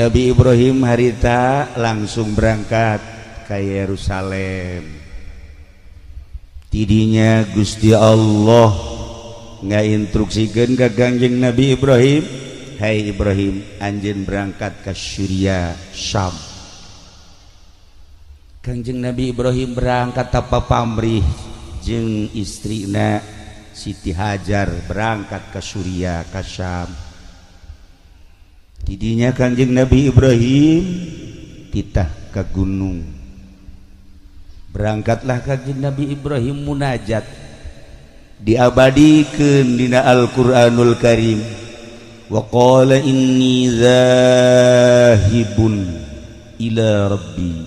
Nabi Ibrahim harita langsung berangkat ke Yerusalem. Tidinya Gusti Allah ngainstruksikeun ka Kangjeng Nabi Ibrahim, "Hai Ibrahim, anjeun berangkat ke Syria, Syam." Kangjeng Nabi Ibrahim berangkat tanpa pamrih jeung istrina Siti Hajar, berangkat ke Suriah, ke Syam. Tidinya Kangjeng Nabi Ibrahim titah ke gunung. Berangkatlah Kangjeng Nabi Ibrahim munajat, diabadikeun dina Al-Qur'anul Karim, wa qala inni zahibun ila rabbi.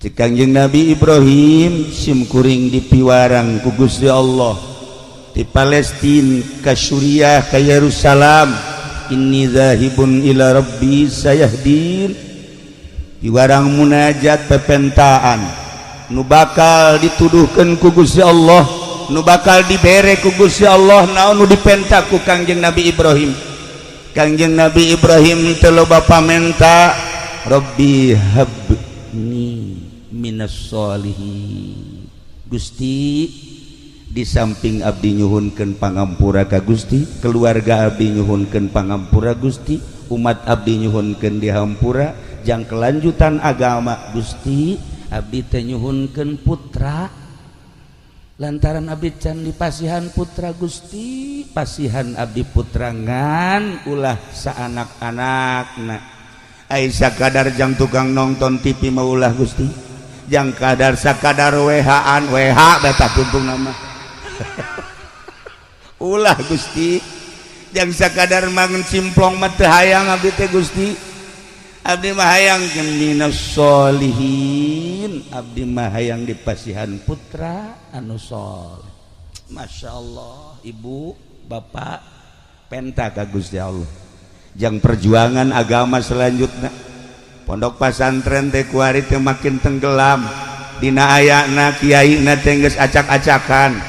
Cek Kangjeng Nabi Ibrahim, sim kuring dipiwarang ku Gusti Allah di Palestina ka Suriah, ka Yerusalem. Inni zahibun ila rabbi sayahdin. Piwarang munajat, pepentaan nu bakal dituduhkeun ku Gusti Allah, nu bakal dibere ku Gusti Allah. Naon nu dipenta ku Kangjeng Nabi Ibrahim? Kangjeng Nabi Ibrahim teu loba pamenta, rabbi habni minas solihin. Gusti, di samping abdi nyuhunkeun pangampura ka Gusti, keluarga abdi nyuhunkeun pangampura, Gusti, umat abdi nyuhunkeun dihampura jang kelanjutan agama, Gusti, abdi teh nyuhunkeun putra lantaran abdi can dipasihan putra. Gusti, pasihan abdi putra, ngan ulah saanak-anakna. Ai sakadar jang tukang nonton TV mah ulah, Gusti, jang kadar sakadar WH-an, WH beta tuntung nama ulah, Gusti, jang sakadar mangan simplong mah teu hayang abdi teh, Gusti. Abdi mah hayang minas solihin, abdi mah hayang dipasihan putra anu soleh. Masya Allah, ibu bapak penta ka Gusti Allah jang perjuangan agama selanjutnya. Pondok pesantren teh kuari teh makin tenggelam dina ayana kiai na teh geus acak-acakan.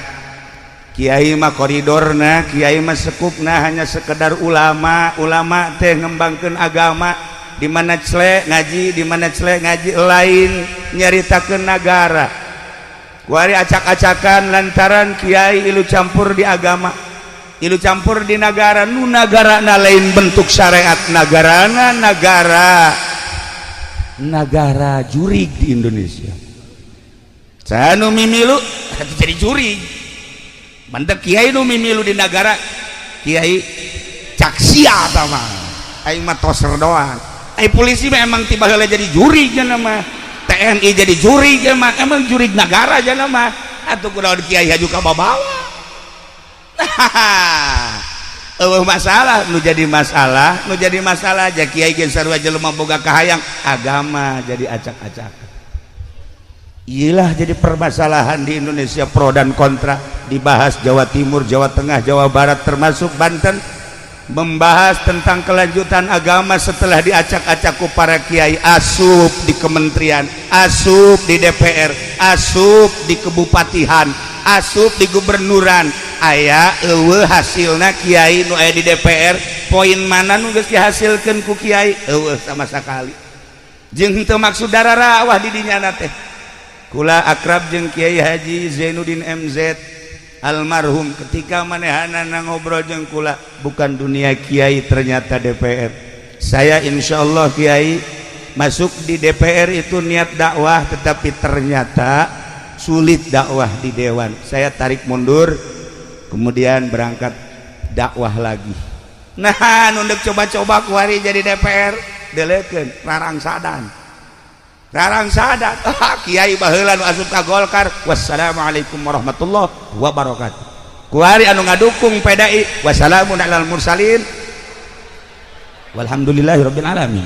Kiai mah koridorna, kiai mah sekupna hanya sekedar ulama. Ulama teh ngembangkeun agama, di mana cele ngaji, di mana cele ngaji, lain nyaritakeun nagara. Kuari acak-acakan lantaran kiai ilu campur di agama, ilu campur di negara. Nu nagara na lain bentuk syariat, nagarana nagara nagara jurig. Di Indonesia nu mimilu jadi jurig. Mantep, kiai nu mimilu di negara, kiai cak sia mah, aing mah toser doang. Ai polisi mah emang tiba heula jadi jurig mah, TNI jadi jurig mah, emang jurig negara aja mah. Atuh kunaon kiai haju ka babawa? Eueuh masalah. Nu jadi masalah, nu jadi masalah aja kiai ge sarua jelema boga kahayang, agama jadi acak-acakan. Iyalah, jadi permasalahan di Indonesia, pro dan kontra dibahas Jawa Timur, Jawa Tengah, Jawa Barat, termasuk Banten, membahas tentang kelanjutan agama setelah diacak-acak ku para kiai asup di kementerian, asup di DPR, asup di kebupatihan, asup di gubernuran. Aya eueuh hasilna kiai nu aya di DPR? Poin mana nu geus dihasilkeun ku kiai? Eueuh sama sekali. Jeung henteu maksud dararawah di dinya teh. Kula akrab jeung Kiai Haji Zainuddin MZ almarhum. Ketika manehana ngobrol jeung kula, bukan dunia kiai, ternyata DPR. Saya insya Allah, kiai, masuk di DPR itu niat dakwah, tetapi ternyata sulit dakwah di dewan. Saya tarik mundur, kemudian berangkat dakwah lagi. Nah, nunduk coba-coba kuari jadi DPR, delekeun rarangsadan, rarangsadan. Ah, kiai baheula nu asup ka Golkar, wassalamualaikum warahmatullahi wabarakatuh. Kuari anu ngadukung PDI, wassalamun alal mursalin walhamdulillahirabbil alamin.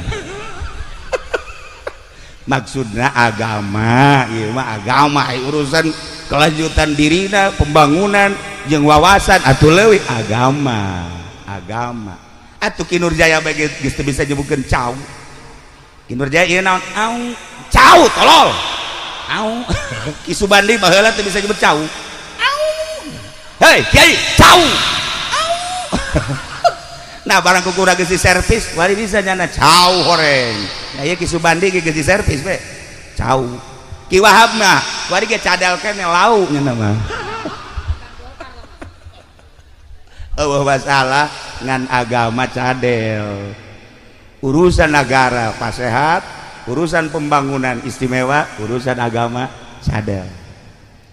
Maksudnya agama ieu mah, agama urusan kelanjutan dirina, pembangunan jeung wawasan atuh leuwih agama. Agama atuh Ki Nurjaya bae geus teu bisa nyebutkeun cau. Ki Nurjaya ieu naon? Au, cau, tolol, au. Ki Subandi baheula teu bisa nyebut cau. Au, hei kiai, cau, au. Nah, barang ku kurang geus servis wari bisa nyana cau horeng. Nah, ieu Ki Subandi ge geus servis we cau. Ki Wahab mah wari ge cadal kene lau nyana mah. Eueuh masalah ngan agama cadel. Urusan negara pasehat, urusan pembangunan istimewa, urusan agama cadel.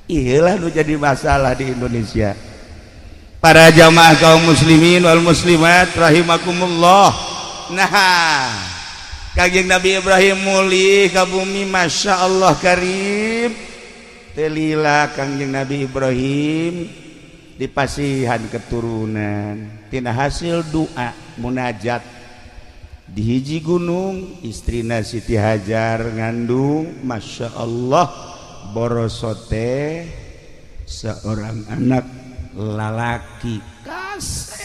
Iyalah nu jadi masalah di Indonesia. Para jamaah kaum muslimin wal muslimat rahimakumullah. Nah, Kangjeng Nabi Ibrahim mulih ka bumi, Masya Allah karim. Telila Kangjeng Nabi Ibrahim dipasihan keturunan tina hasil doa munajat di hiji gunung, istrina Siti Hajar ngandung, Masya Allah borosote seorang anak lalaki kasep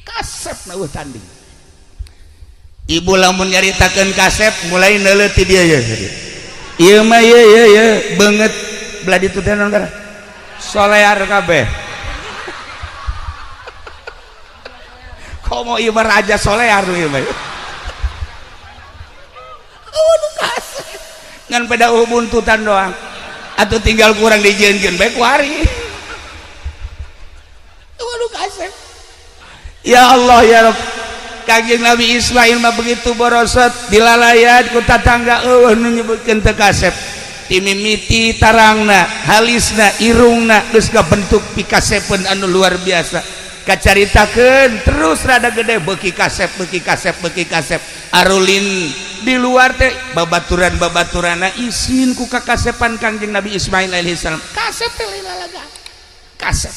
kasep na tanding. Ibu lamun nyaritakeun kasep mulai neuleuh ti dieu ye. Ieu mah ye ye ye beungeut belah ditu teh naon gara solear kabeh. Komo ieu mah raja solear ieu mah. Aduh kasep ngan peda buntutan doang. Atau tinggal kurang dijieunkeun bae ku ari. Waduh kasep. Ya Allah ya Rabb. Kangjeng Nabi Ismail mah begitu borosot dilalayat ku tatangga eueuh nu nyebutkeun teu kasep. Timimiti tarangna, halisna, irungna geus kabentuk pikasepeun anu luar biasa. Kacaritakeun terus rada gede beuki kasep, beuki kasep, beuki kasep. Arulin di luar teh babaturan-babaturana isin ku kakasepan Kangjeng Nabi Ismail alaihissalam. Kasep teh lalaga. Kasep.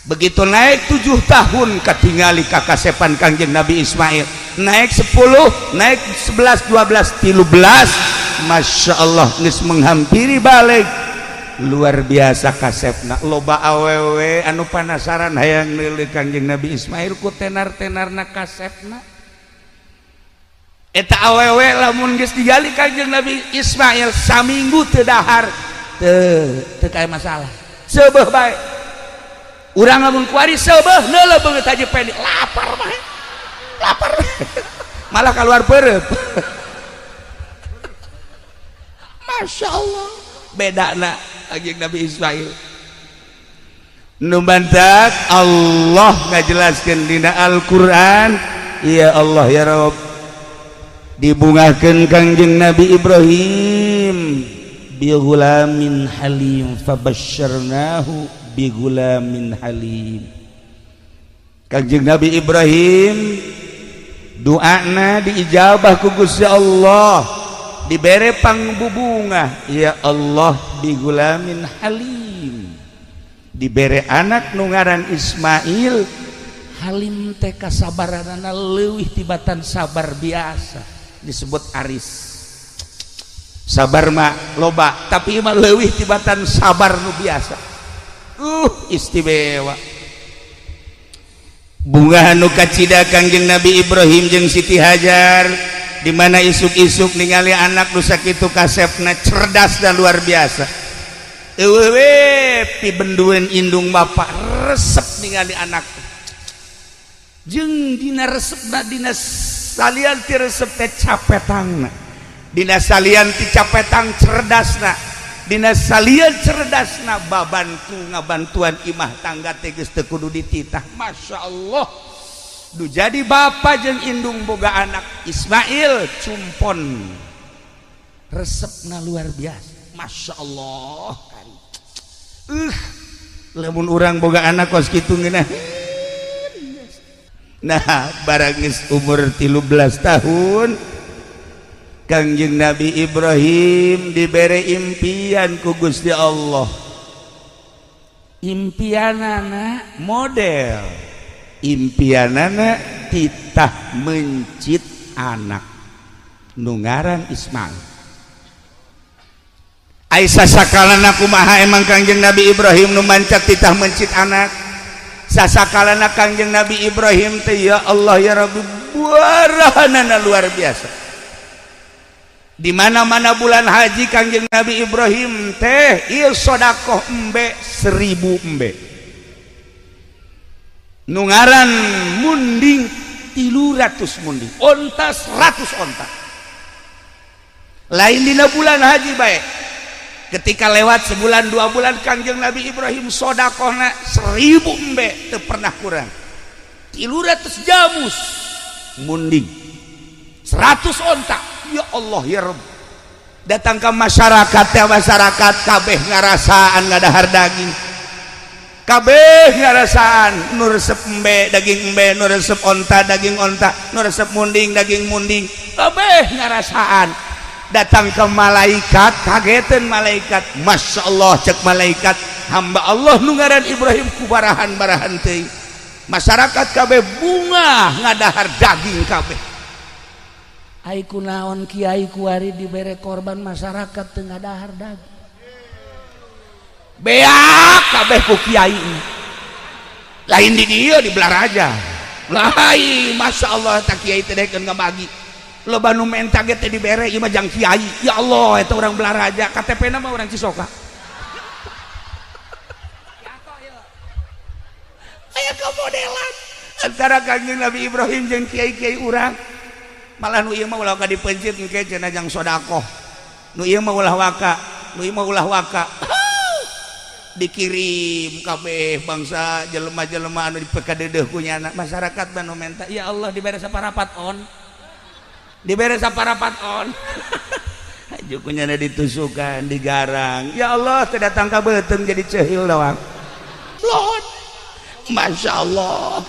Begitu naik 7 tahun katingali kakasepan Kangjeng Nabi Ismail. Naik 10, naik 11, 12, 13. Masya Allah geus menghampiri balik. Luar biasa kasepna. Loba awewe anu panasaran hayang neuleuh Kangjeng Nabi Ismail ku tenar-tenarna kasepna. Eta awewe lamun geus digali Kangjeng Nabi Ismail saminggu teu dahar teu teu kaya masalah. Seubeuh bae. Urang lamun kuari seubeuh neuleuh beungeut Haji Pendi lapar mah. Lapar. Malah keluar pereup. Masya Allah bedana Kangjeng Nabi Ismail. Nu bantak Allah ngajelaskeun dina Al-Qur'an, ya Allah ya Rabb, dibungahkeun Kangjeng Nabi Ibrahim bi ghulamin halim fabasyarnahu bi ghulamin halim. Kangjeng Nabi Ibrahim doana diijabah ku Gusti Allah, dibere pangbubungah, ya Allah bi ghulamin halim, dibere anak nu ngaran Ismail. Halim teh kasabaranana leuwih tibatan sabar biasa, disebut aris. Sabar mah loba, tapi mah leuwih tibatan sabar nu biasa. Istimewa. Bunga anu kacida Kangjeng Nabi Ibrahim jeung Siti Hajar, di mana isuk-isuk ningali anak nu sakitu kasepna cerdas dan luar biasa. Eueuh we pibendueun indung bapak resep ningali anak. Jeung dina resepna dina salian ti resep teh capetangna. Dina salian ti capetang cerdasna. Dina salian cerdasna babantu ngabantuan imah tangga teh geus teu kudu dititah. Masya Allah. Du jadi bapa jeung indung boga anak Ismail cumpon. Resepna luar biasa. Masya Allah. Lamun urang boga anak kos kitu ngeunah. Nah, barang geus umur 13 tahun Kangjeng Nabi Ibrahim dibere impian ku Gusti Allah. Impianana model, impianana titah mencit anak nu ngaran Ismail. Aisyah sakalana kumaha emang Kangjeng Nabi Ibrahim nu mancak titah mencit anak? Sasakalana Kangjeng Nabi Ibrahim teh ya Allah ya Rabbi buarahanana luar biasa. Di mana-mana bulan haji Kangjeng Nabi Ibrahim teh ieu sedekah embe 1000 embe. Nu ngaran munding 300 munding, onta 100 onta. Lain dina bulan haji bae. Ketika lewat sebulan 2 bulan Kangjeng Nabi Ibrahim sodakohna 1000 embe teu pernah kurang. 300 jamus munding, 100 onta. Ya Allah ya Rabb. Datang ke masyarakat ya, masyarakat kabeh ngarasaan ngadahar daging, kabeh ngarasaan nu resep embe daging embe, nu resep onta daging onta, nu resep munding daging munding, kabeh ngarasaan. Datang ke malaikat, kagetan malaikat. Masya Allah, cek malaikat, hamba Allah nu ngaran Ibrahim kubarahan-barahan teuing. Masyarakat kabeh bunga ngadahar daging kabeh. Ai kunaon kiai kuari dibere korban masyarakat teu ngadahar daging. Beak kabeh ku kiai. Lain di dieu di Belaraja. Lain, Masya Allah tak kiai teh dekeun ngabagi. Loba nu menta ge teh dibere ieu mah jang kiai. Ya Allah eta urang Belaraja, KTP-na mah urang Cisoka. Aya kamodelan antara Kangjeng Nabi Ibrahim jeung kiai-kiai urang. Malah nu ieu mah ulah ka dipencit engke cenah jang sedekah. Nu ieu mah ulah waka, nu ieu mah ulah waka. Dikirim kabeh bangsa jelema-jelema anu dipekadeudeeh ku nyana. Masyarakat nu menta, ya Allah dibere saparapat on. Dibere saparapat on. Haju ku nyana ditusukan, digarang. Ya Allah teu datang ka beuteung jadi ceuhil doang. Lohon. Masya Allah.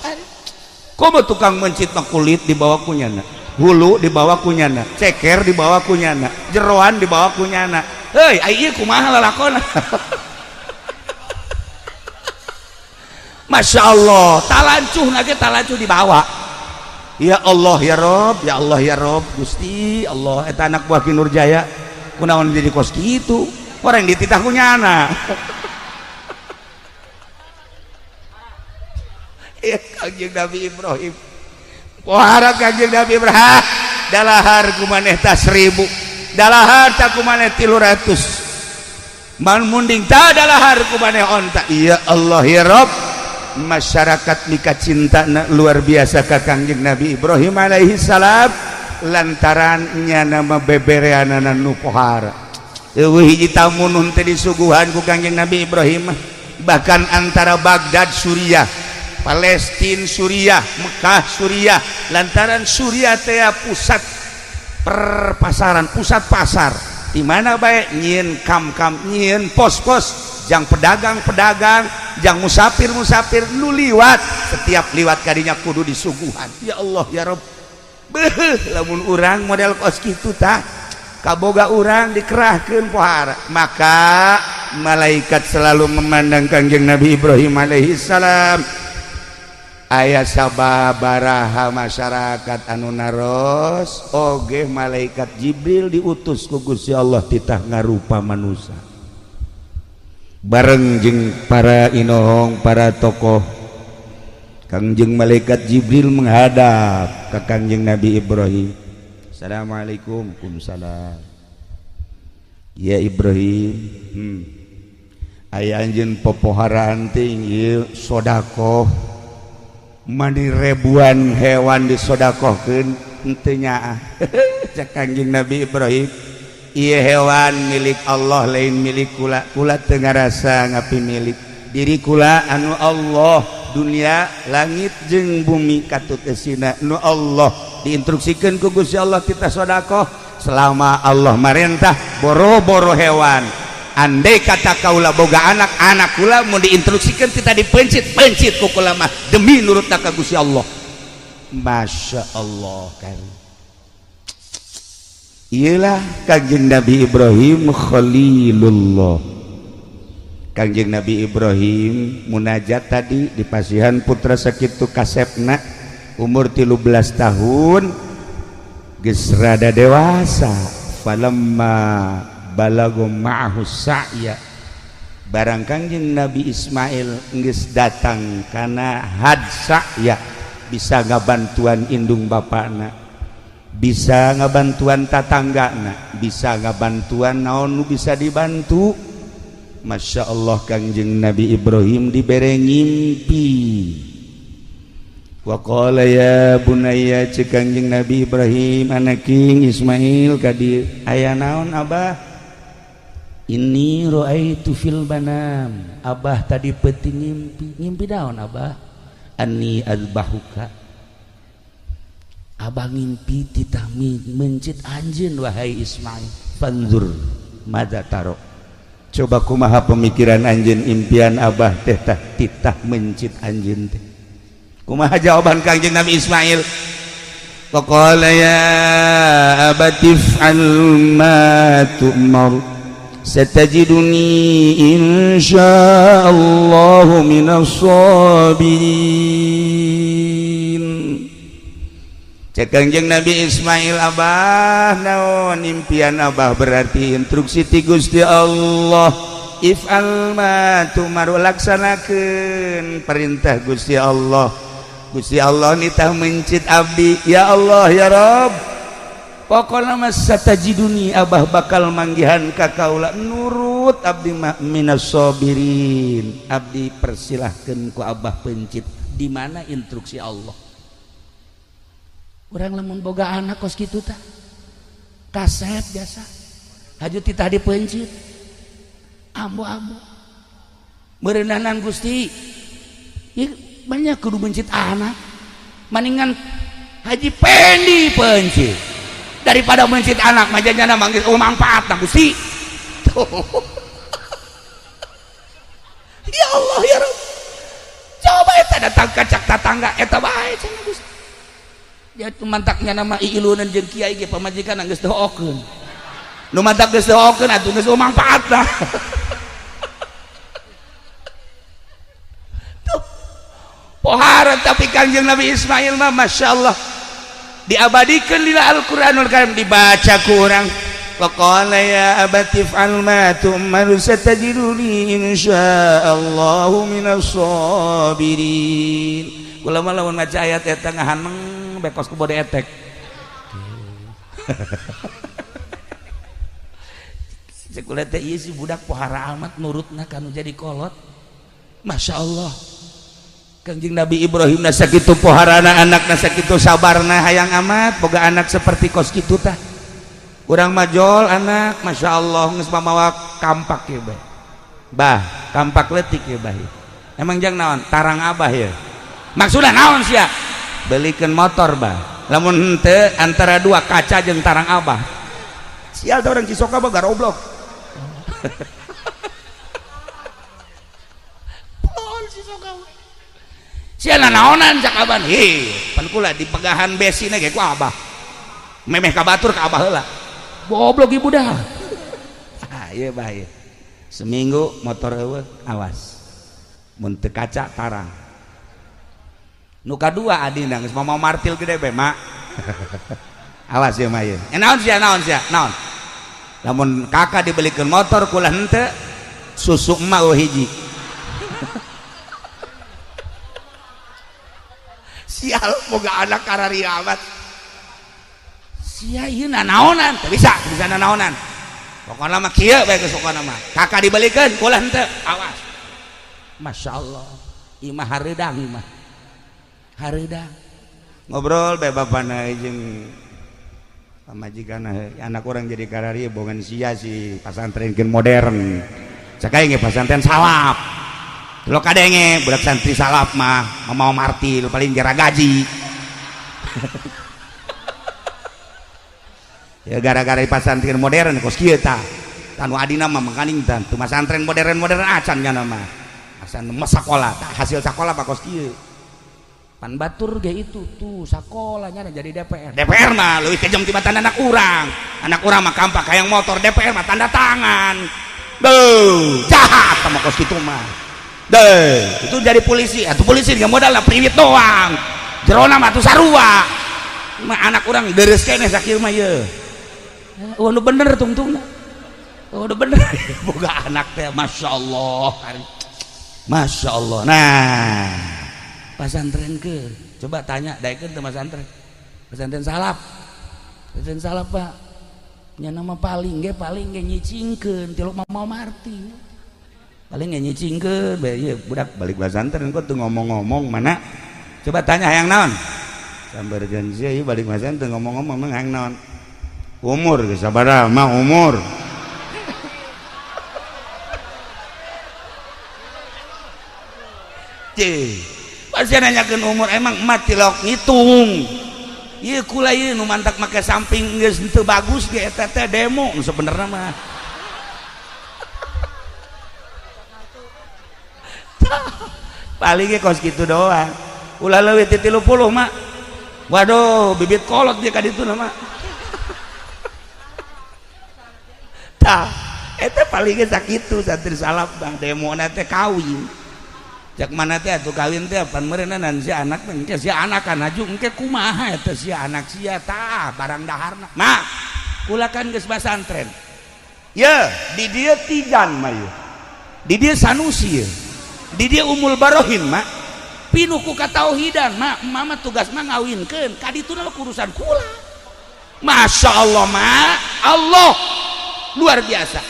Komo tukang mencit mah kulit dibawa ku nyana, hulu dibawa ku nyana, ceker dibawa ku nyana, jeroan dibawa ku nyana. Heuy, ai ieu kumaha lalakona? Masya Allah, talancuh nage talancuh dibawa. Ya Allah ya Rob, ya Allah ya Rob, Gusti Allah eta anak buah Ki Nurjaya kunaon jadi kos kitu? Orang dititah ku nyana. Ya Kangjeng Nabi Ibrahim. Pohara Kangjeng Nabi Ibrahim, dalahar kumaneh ta 1000, dalahar ta kumaneh 300. Man munding ta dalahar kumaneh onta. Ya Allah ya Rob, masyarakat mika cinta luar biasa ka Kangjeng Nabi Ibrahim alaihi salam lantaran nyana mah bebereanana nu pohara. Eueuh hiji tamu nu teu disuguhan ku Kangjeng Nabi Ibrahim, bahkan antara Baghdad Suriah, Palestina Suriah, Mekah Suriah, lantaran Suriah teh pusat perpasaran, pusat pasar. Di mana bae nyieun kam-kam, nyieun pos-pos jang pedagang-pedagang, jang musafir-musafir nu liwat, setiap liwat kadinya kudu disuguhan. Ya Allah ya Rabb. Beuh, lamun urang model kos kitu tah, kaboga urang dikerahkeun pohara. Maka malaikat selalu memandang Kangjeng Nabi Ibrahim alaihi salam. Aya sababaraha masyarakat anu naros oge malaikat Jibril diutus ku Gusti Allah titah ngarupa manusia bareng jeung para inohong para tokoh. Kangjeng malaikat Jibril menghadap ka Kangjeng Nabi Ibrahim. Assalamualaikum. Waalaikumsalam. Ya Ibrahim, aya anjeun popoharaan teh ieu sedekah mani ribuan hewan disodakohkeun henteu nyaah. Cak Kangjeng Nabi Ibrahim, ieu hewan milik Allah lain milik kula. Kula teu ngarasa ngapi milik diri kula anu Allah, dunia langit jeung bumi katut eusina nu Allah. Diinstruksikeun ku Gusti Allah kita sodakoh selama Allah marentah boro-boro hewan. Andai kata kaula boga anak, anak kula mau diinstruksikan kita dipencit-pencit ku kula mah demi nurut ka Gusti Allah. Masya Allah kan. Iyalah Kangjeng Nabi Ibrahim Khalilullah. Kangjeng Nabi Ibrahim munajat tadi di pasihan putra sakitu kasepna umur 13 tahun geus rada dewasa. Falamma balago ma'ahu sa'ya, barang Kangjeng Nabi Ismail geus datang kana had sa'ya, bisa ngabantuan indung bapakna, bisa ngabantuan tatanggana, bisa ngabantuan naon nu bisa dibantu. Masya Allah Kangjeng Nabi Ibrahim dibere ngimpi. Wa qala ya bunayya ceuk Kangjeng Nabi Ibrahim anaking Ismail ka dieu aya naon abah? Inni ra'aitu fil manam. Abah tadi peuting ngimpi. Ngimpi naon abah? Anni azbahuka. Abah ngimpi titah mencit anjeun wahai Ismail. Fanzur madza taro. Coba kumaha pemikiran anjeun impian abah teh tah titah mencit anjeun teh. Kumaha jawaban Kangjeng Nabi Ismail? Faqala ya abati if'al ma tu'mar satajiduni insyaallahu minas sabirin. Cek Kangjeng Nabi Ismail abah naon impian abah berarti instruksi ti Gusti Allah if'al ma tu'mar laksanakeun perintah Gusti Allah. Gusti Allah nitah mencit abdi ya Allah ya Rabb pokona mah satajiduni abah bakal manggihan ka kaula nurut abdi mah minas sabirin. Abdi persilahkeun ku abah pencit di mana instruksi Allah. Urang lamun boga anak kos kitu tah kasep biasa haju titah dipencit ambo-ambo meureunahnan Gusti ieu banyak kudu mencit anak maningan Haji Pendi pencit daripada mencit anak majanya manggil oh manfaat nah Gusti. Ya Allah ya Rabb coba eta datang ka cak tatangga eta bae cenah Gusti ya mantaknya nama iilunan jeung kiai ge pamajikan geus doakeun nu mantak geus doakeun atuh geus oh manfaat lah. Pohara tapi Kangjeng Nabi Ismail mah Masya Allah diabadikan lila Al-Quranul Karim dibaca ku urang faqala ya abati if'al ma tu'mar satajiduni insyaallahu minas sabirin. Kula mah lamun maca ayat eta ngahaneng bekos ku bode etek. Cek kula teh ieu si budak pohara amat nurutna kanu jadi kolot. Masya Allah Kangjeng Nabi Ibrahim na sakitu poharana anak na sakitu sabarna hayang amat boga anak seperti kos kitu tah. Urang majol anak Masya Allah geus mamawa kampak ye bah. Bah, kampak leutik ye bah. Emang jang naon? Tarang abah ye. Maksudna naon sia? Belikeun motor bah. Lamun henteu antara dua kaca jeung tarang abah. Sial teh urang Cisoka mah garoblok. Pol Cisoka. Sia naonan cak aban hi pan kula dipegahan besina ge ku abah memeh ka batur ka abah heula goblok ibu dah. Ah ieu bah ieu seminggu motor eueuh awas mun teu kaca tarang nu kadua adina geus mau martil gede be mak. Awas ieu mah ieu naon sia naon sia naon lamun kakak dibelikeun motor kula henteu susu emak eueuh hiji. Sial boga anak kararia amat sia ieu nanaonan teu bisa teu bisa nanaonan pokona mah kieu bae geus pokona mah kakak dibelikeun kula henteu awas. Masya Allah ieu mah hareudang ieu mah hareudang ngobrol bae bapana jeung pamajikan anak urang jadi kararia bongan sia si pasantrenkeun modern cek aing ge pasantren salaf lo kadenge budak santri salaf mah mau martil paling jara gaji. Ya gara-gara pasantren modern kos kieu tah tanu adina mah mangkaning tah teu masantren modern-modern acan nya mah acan mah sakola tah hasil sakola mah kos kieu pan batur ge itu tuh sakolanya jadi DPR DPR mah leuwih kejam tibatan anak urang mah kampak hayang motor DPR mah tanda tangan beuh jahat mah kos kitu mah. Deh, itu jadi polisi, atau polisi nggak modal lah priwit doang. Jerona mah tuh sarua. Mah anak orang deres keneh sakieu mah ye. Oh, nu bener tungtungna. Oh, nu bener. Boga anak teh Masya Allah. Masya Allah. Nah, pasantren ke. Coba tanya daekeun teu pasantren. Pasantren salaf. Pasantren salaf, Pak. Nya nama paling ge nyicingkeun tilok mama marti. Paling nyicingkeun bae ieu budak balik pasantren kok teu ngomong-ngomong mana Coba tanya hayang naon? Sambarkeun sia ieu balik masan teu ngomong-ngomong mah hayang naon? Umur geus sabaraha mah umur. Cih, pasti nanyakeun umur emang emak tilok ngitung. Ieu kula ieu nu mantak make samping geus teu bagus ge eta teh demo sebenarnya mah. Paling ge kos kitu doang. Ulah leuwih ti 30 mak. Waduh, bibit kolot dia ka ditu mah. Tah, eta paling ge sakitu santri salaf bang demona teh kawin. Cak mana teh atuh kawin teh pan meureunna si anak teh engke si anak kan aju engke kumaha eta si anak sia tah barang daharna. Mak, kula kan geus basantren. Ye, di dieu Tijan mah ye. Di dieu Sanusi ye. Di dieu Umul Barohin mak. Pinuh ku katauhidan mak, mama tugas mah ngawinkeun ka dituna urusan kula. Masya Allah mak, Allah luar biasa.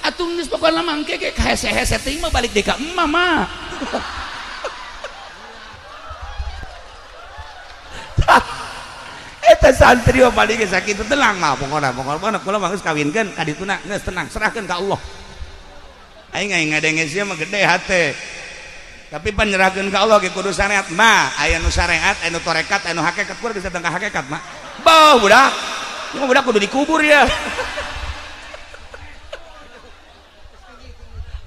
Atuh geus pokona mah engke ge hese-hese teuing mah balik deui ka emak mah. Eta santri mah paling geus sakitu tenang mah pokona pokona kula mah geus kawinkeun ka dituna geus tenang serahkeun ka Allah. Aing aing ngadenge sia mah gede hate. Tapi penyerahkeun ka Allah ge kudu syariat mah, aya nu syariat, aya nu tarekat, aya nu hakikat, kudu bisa tengah hakikat mah. Beuh budak. Ieu mah budak kudu dikubur ya.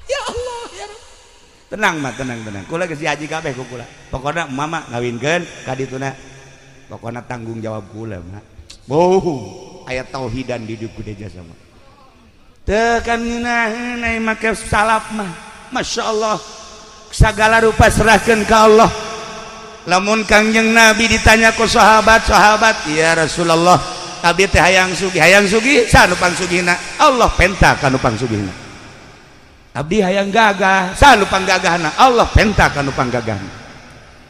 Ya Allah ya Rabb. Tenang mah, tenang tenang. Kula geus dihaji kabeh ku kula. Pokona mama ngawinkeun ka dituna. Pokona tanggung jawab kula mah. Beuh, aya tauhidan di dieu kudu jasa mah. Teu kan ngeunaheun ai make salaf mah. Masyaallah. Segala rupa serahkan ke Allah. Lamun Kangjeng Nabi ditanya ku sahabat-sahabat, ya Rasulullah, abdi teh hayang sugih saha nu pangsugihna? Allah penta ka nu pangsugihna. Abdi hayang gagah, saha nu panggagahna? Allah penta ka nu panggagahna.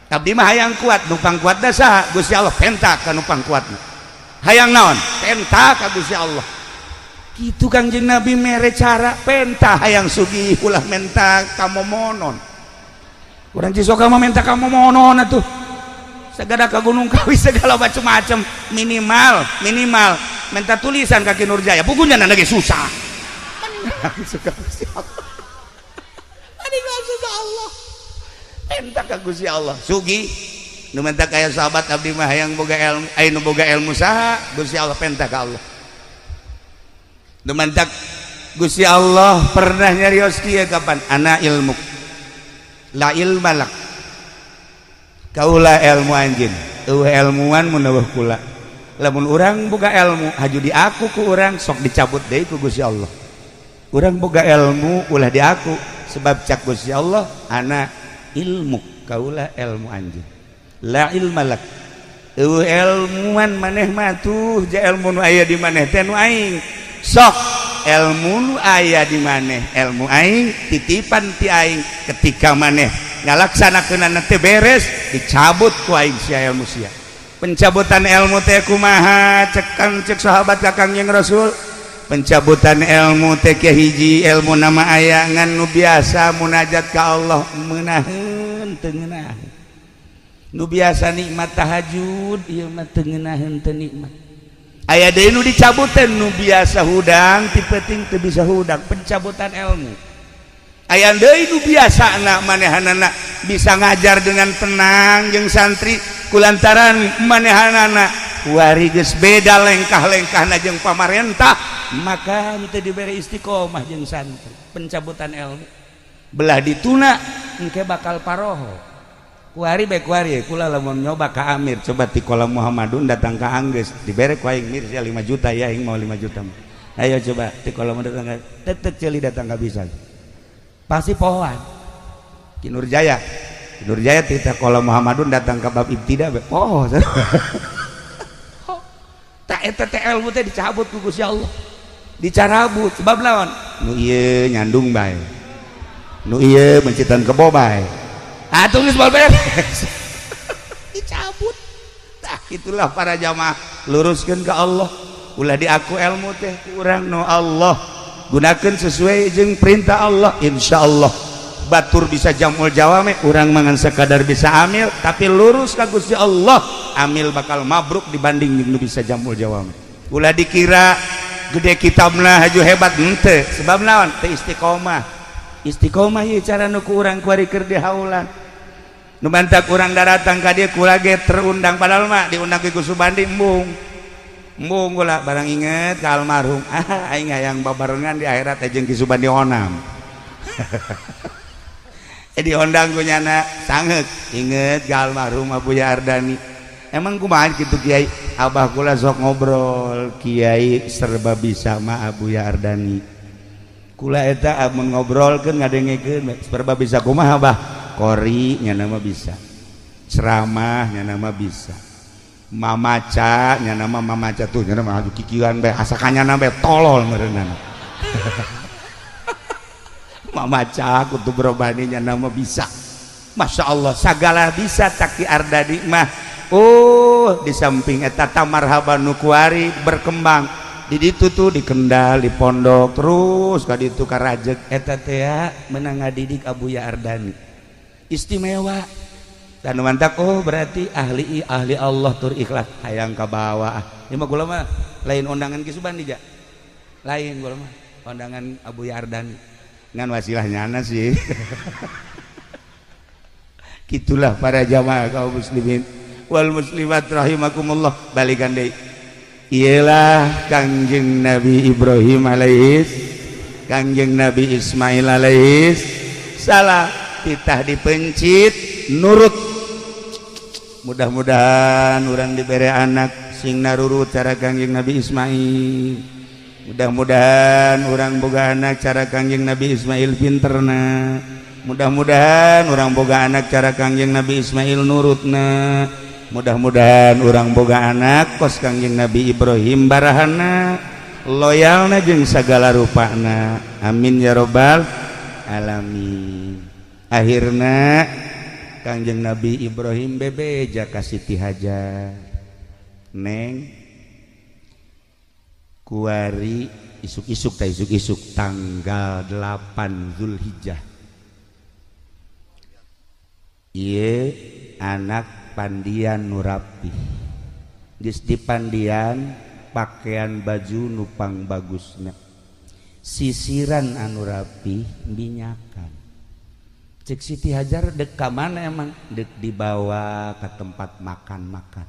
Abdi mah hayang kuat, nu pangkuatna saha? Gusti Allah penta ka nu pangkuatna. Hayang naon? Penta ka Gusti Allah. Kitu Kangjeng Nabi mere cara penta hayang sugih ulah menta kamomonon. Urang Cisoka mah minta kamu monon atuh. Segala ke Gunung Kawi segala macam-macam minimal minimal minta tulisan kaki Nurjaya bukunya lagi susah. Suka Gusti Allah. Mending langsung ke Allah. Minta ka Gusti Allah. Sugi nu minta kaya sahabat abdi mah hayang boga ilmu, aya nu boga ilmu saha? Gusti Allah penta ka Allah. Nu minta Gusti Allah pernah nyarios kieu kapan? Ana ilmu la ilma lak kaula ilmu anjin eueuh ilmuan mun eueuh kula lamun urang boga ilmu haju diaku ku urang sok dicabut deui ku Gusti Allah. Urang boga ilmu ulah diaku sebab cak Gusti Allah ana ilmu kaula ilmu anjin la ilma lak eueuh ilmuan maneh mah tuh ja ilmu nu aya di maneh teh nu aing sok ilmu nu aya di maneh ilmu aing titipan ti aing ketika maneh ngalaksanakeunana teh beres dicabut ku aing sia ilmu sia. Pencabutan ilmu teh kumaha cek cek sahabat ka Kangjeng Rasul? Pencabutan ilmu teh hiji ilmu nama aya ngan nu biasa munajat ka Allah meunaheun teu ngeunaheun. Nu biasa nikmat tahajud ieu mah teu ngeunaheun teu nikmat. Aya deui nu dicabutan nu biasa hudang ti peuting teu bisa hudang pencabutan ilmu. Aya deui nu biasana manehanana bisa ngajar dengan tenang jeung santri kulantaran manehanana wari geus beda lengkah-lengkahna jeung pamarentah maka teu dibere istiqomah jeung santri pencabutan ilmu. Belah dituna engke bakal paroho. Kuari bae kuari kula lamun nyoba ka Amir coba ti kolam Muhammadun datang ka Anggeus dibere ku aing mir sia 5 juta ya aing mau 5 juta. Ayo coba ti kolam datang ka tetet ceuli datang ka bisa. Pasti pohoan. Ki Nurjaya. Ki Nurjaya ti kolam Muhammadun datang ka bab ibtida bae poho. Tak eta teh ilmu teh dicabut ku Gusti Allah. Dicarabut sebab lawan nu ieu nyandung bae. Nu ieu mencitan kebo bae. Atuh geus beres. Dicabut. Tah itulah para jamaah luruskeun ka Allah. Ulah diaku ilmu teh ku urang nu Allah. Gunakeun sesuai jeung perintah Allah insyaallah Batur bisa jamul jawame, urang mangan sekadar bisa amil tapi lurus ka Gusti Allah, amil bakal mabruk dibanding jeung nu bisa jamul jawame. Ulah dikira gede kitabna haju hebat, henteu, sebab naon? Teu istiqomah. Istiqomah ieu cara nu ku urang kuari keur dihaulan. Nu mantak urang daratang ka dieu kula ge terundang, padahal mah diundang ku Subandi embung. Embung kula barang inget ka almarhum. Ah, aing hayang babarengan di akhirat jeung Ki Subandi Onam. Diondang ku nyana sangeuk inget ka almarhum Abuya Ardani. Emang kumaha kitu Kiai? Abah kula sok ngobrol, Kiai serba bisa mah Abuya Ardani. Kula eta amun ngobrolkeun ngadengekeun serba bisa kumaha Abah? Kori nyana mah bisa, ceramah nyana mah bisa, mamaca nyana mah mamaca tuh nyana mah aju kikieuan bae asa kanyana bae tolol meureunana. Mamaca kutub robani nyana mah bisa. Masya Allah sagala bisa Taki Ardani mah. Oh, di samping eta tamarhaban nu kuari berkembang di ditu tuh di Kendal, di pondok terus ka ditu ka Rajeg eta teh menang ngadidik Abuya Ardani istimewa. Dan mantak oh berarti ahli ahli Allah tur ikhlas hayang ka bawah. Ieu mah kula mah lain undangan Ki Subandi ja. Lain kula mah undangan Abuya Ardani ngan wasilah nyana sih. Gitulah para jamaah kaum muslimin wal muslimat rahimakumullah. Balikan deui, iyalah Kangjeng Nabi Ibrahim alaihis, Kangjeng Nabi Ismail alaihis salam, titah dipencit nurut. Mudah-mudahan urang diberi anak sing narurut cara Kangjeng Nabi Ismail. Mudah-mudahan urang boga anak cara Kangjeng Nabi Ismail pinterna. Mudah-mudahan urang boga anak cara Kangjeng Nabi Ismail nurutna. Mudah-mudahan urang boga anak kos Kangjeng Nabi Ibrahim barahana, loyalna jeung sagala rupana. Amin ya robbal alamin. Akhirna Kangjeng Nabi Ibrahim bebeja ka Siti Hajar, Neng, kuari isuk-isuk ta isuk-isuk tanggal 8 Zulhijjah ieu anak pandian nu rapih, geus dipandian pakaian baju nupang bagusna, sisiran anu rapih, minyakan. Cek Siti Hajar, dek ka mana emang? Dek dibawa ke tempat makan-makan.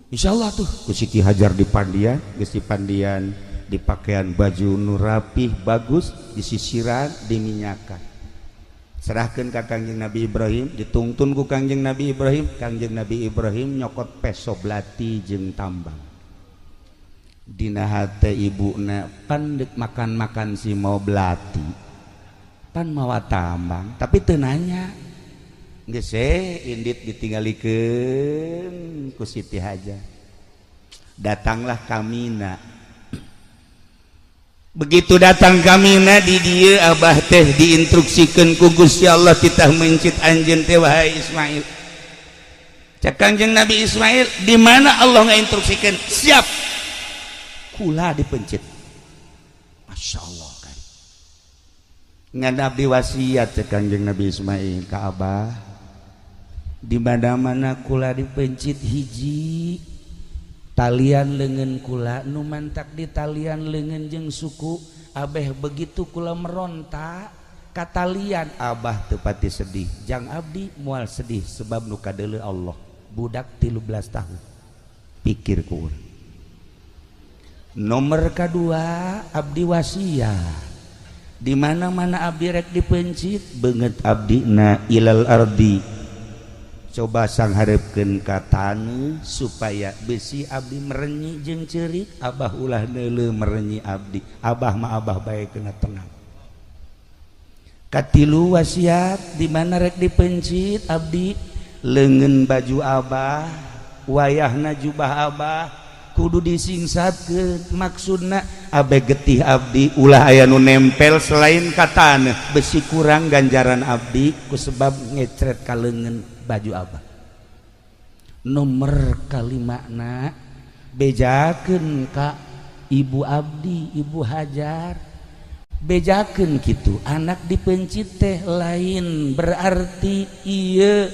Insyaallah tuh ku Siti Hajar dipandian, geus dipandian, dipakaian baju nu rapih bagus, disisiran, diminyakan, serahkan ka Kangjeng Nabi Ibrahim, ditungtun ku Kangjeng Nabi Ibrahim. Kangjeng Nabi Ibrahim nyokot peso belati jeung tambang. Dina hate ibuna, pan dek makan-makan si mau belati pan mawa tambang, tapi teu nanya. Geus indit ditinggalikeun ku Siti Hajar. Datanglah Kamina. Begitu datang Kamina di dieu abah teh diinstruksikeun ku Gusti Allah titah mencit anjeun teh wahai Ismail. Cek Kangjeng Nabi Ismail, di mana Allah ngainstruksikeun? Siap. Kula dipencit. Masya Allah kan. Ngan abdi wasiat cek Kangjeng Nabi Ismail ka abah, di mana-mana kula dipencit, hiji talian lengan kula nu mantak di talian lengan jeung suku abeh, begitu kula meronta katalian abah tepati sedih, jang abdi mual sedih sebab nu kadeuleu Allah. Budak 13 tahun pikir ku urang. Nomor kedua, abdi wasiat di mana-mana abdi rek dipencit, beungeut abdi na ilal ardi, coba sangharepkeun ka taneuh supaya besi abdi merenyi jeung ceurik, abah ulah neuleuh merenyi abdi, abah mah abah bae kena tenang. Katilu wasiat, di mana rek dipencit abdi, leungeun baju abah, wayahna jubah abah kudu disingsatkeun, maksudna abe getih abdi ulah aya nu nempel selain ka taneuh, besi kurang ganjaran abdi ku sebab ngecret ka leungeun baju abah. Nomor kalimana, bejakeun ka ibu abdi, Ibu Hajar, Bejakeun kitu anak dipencit teh lain berarti ieu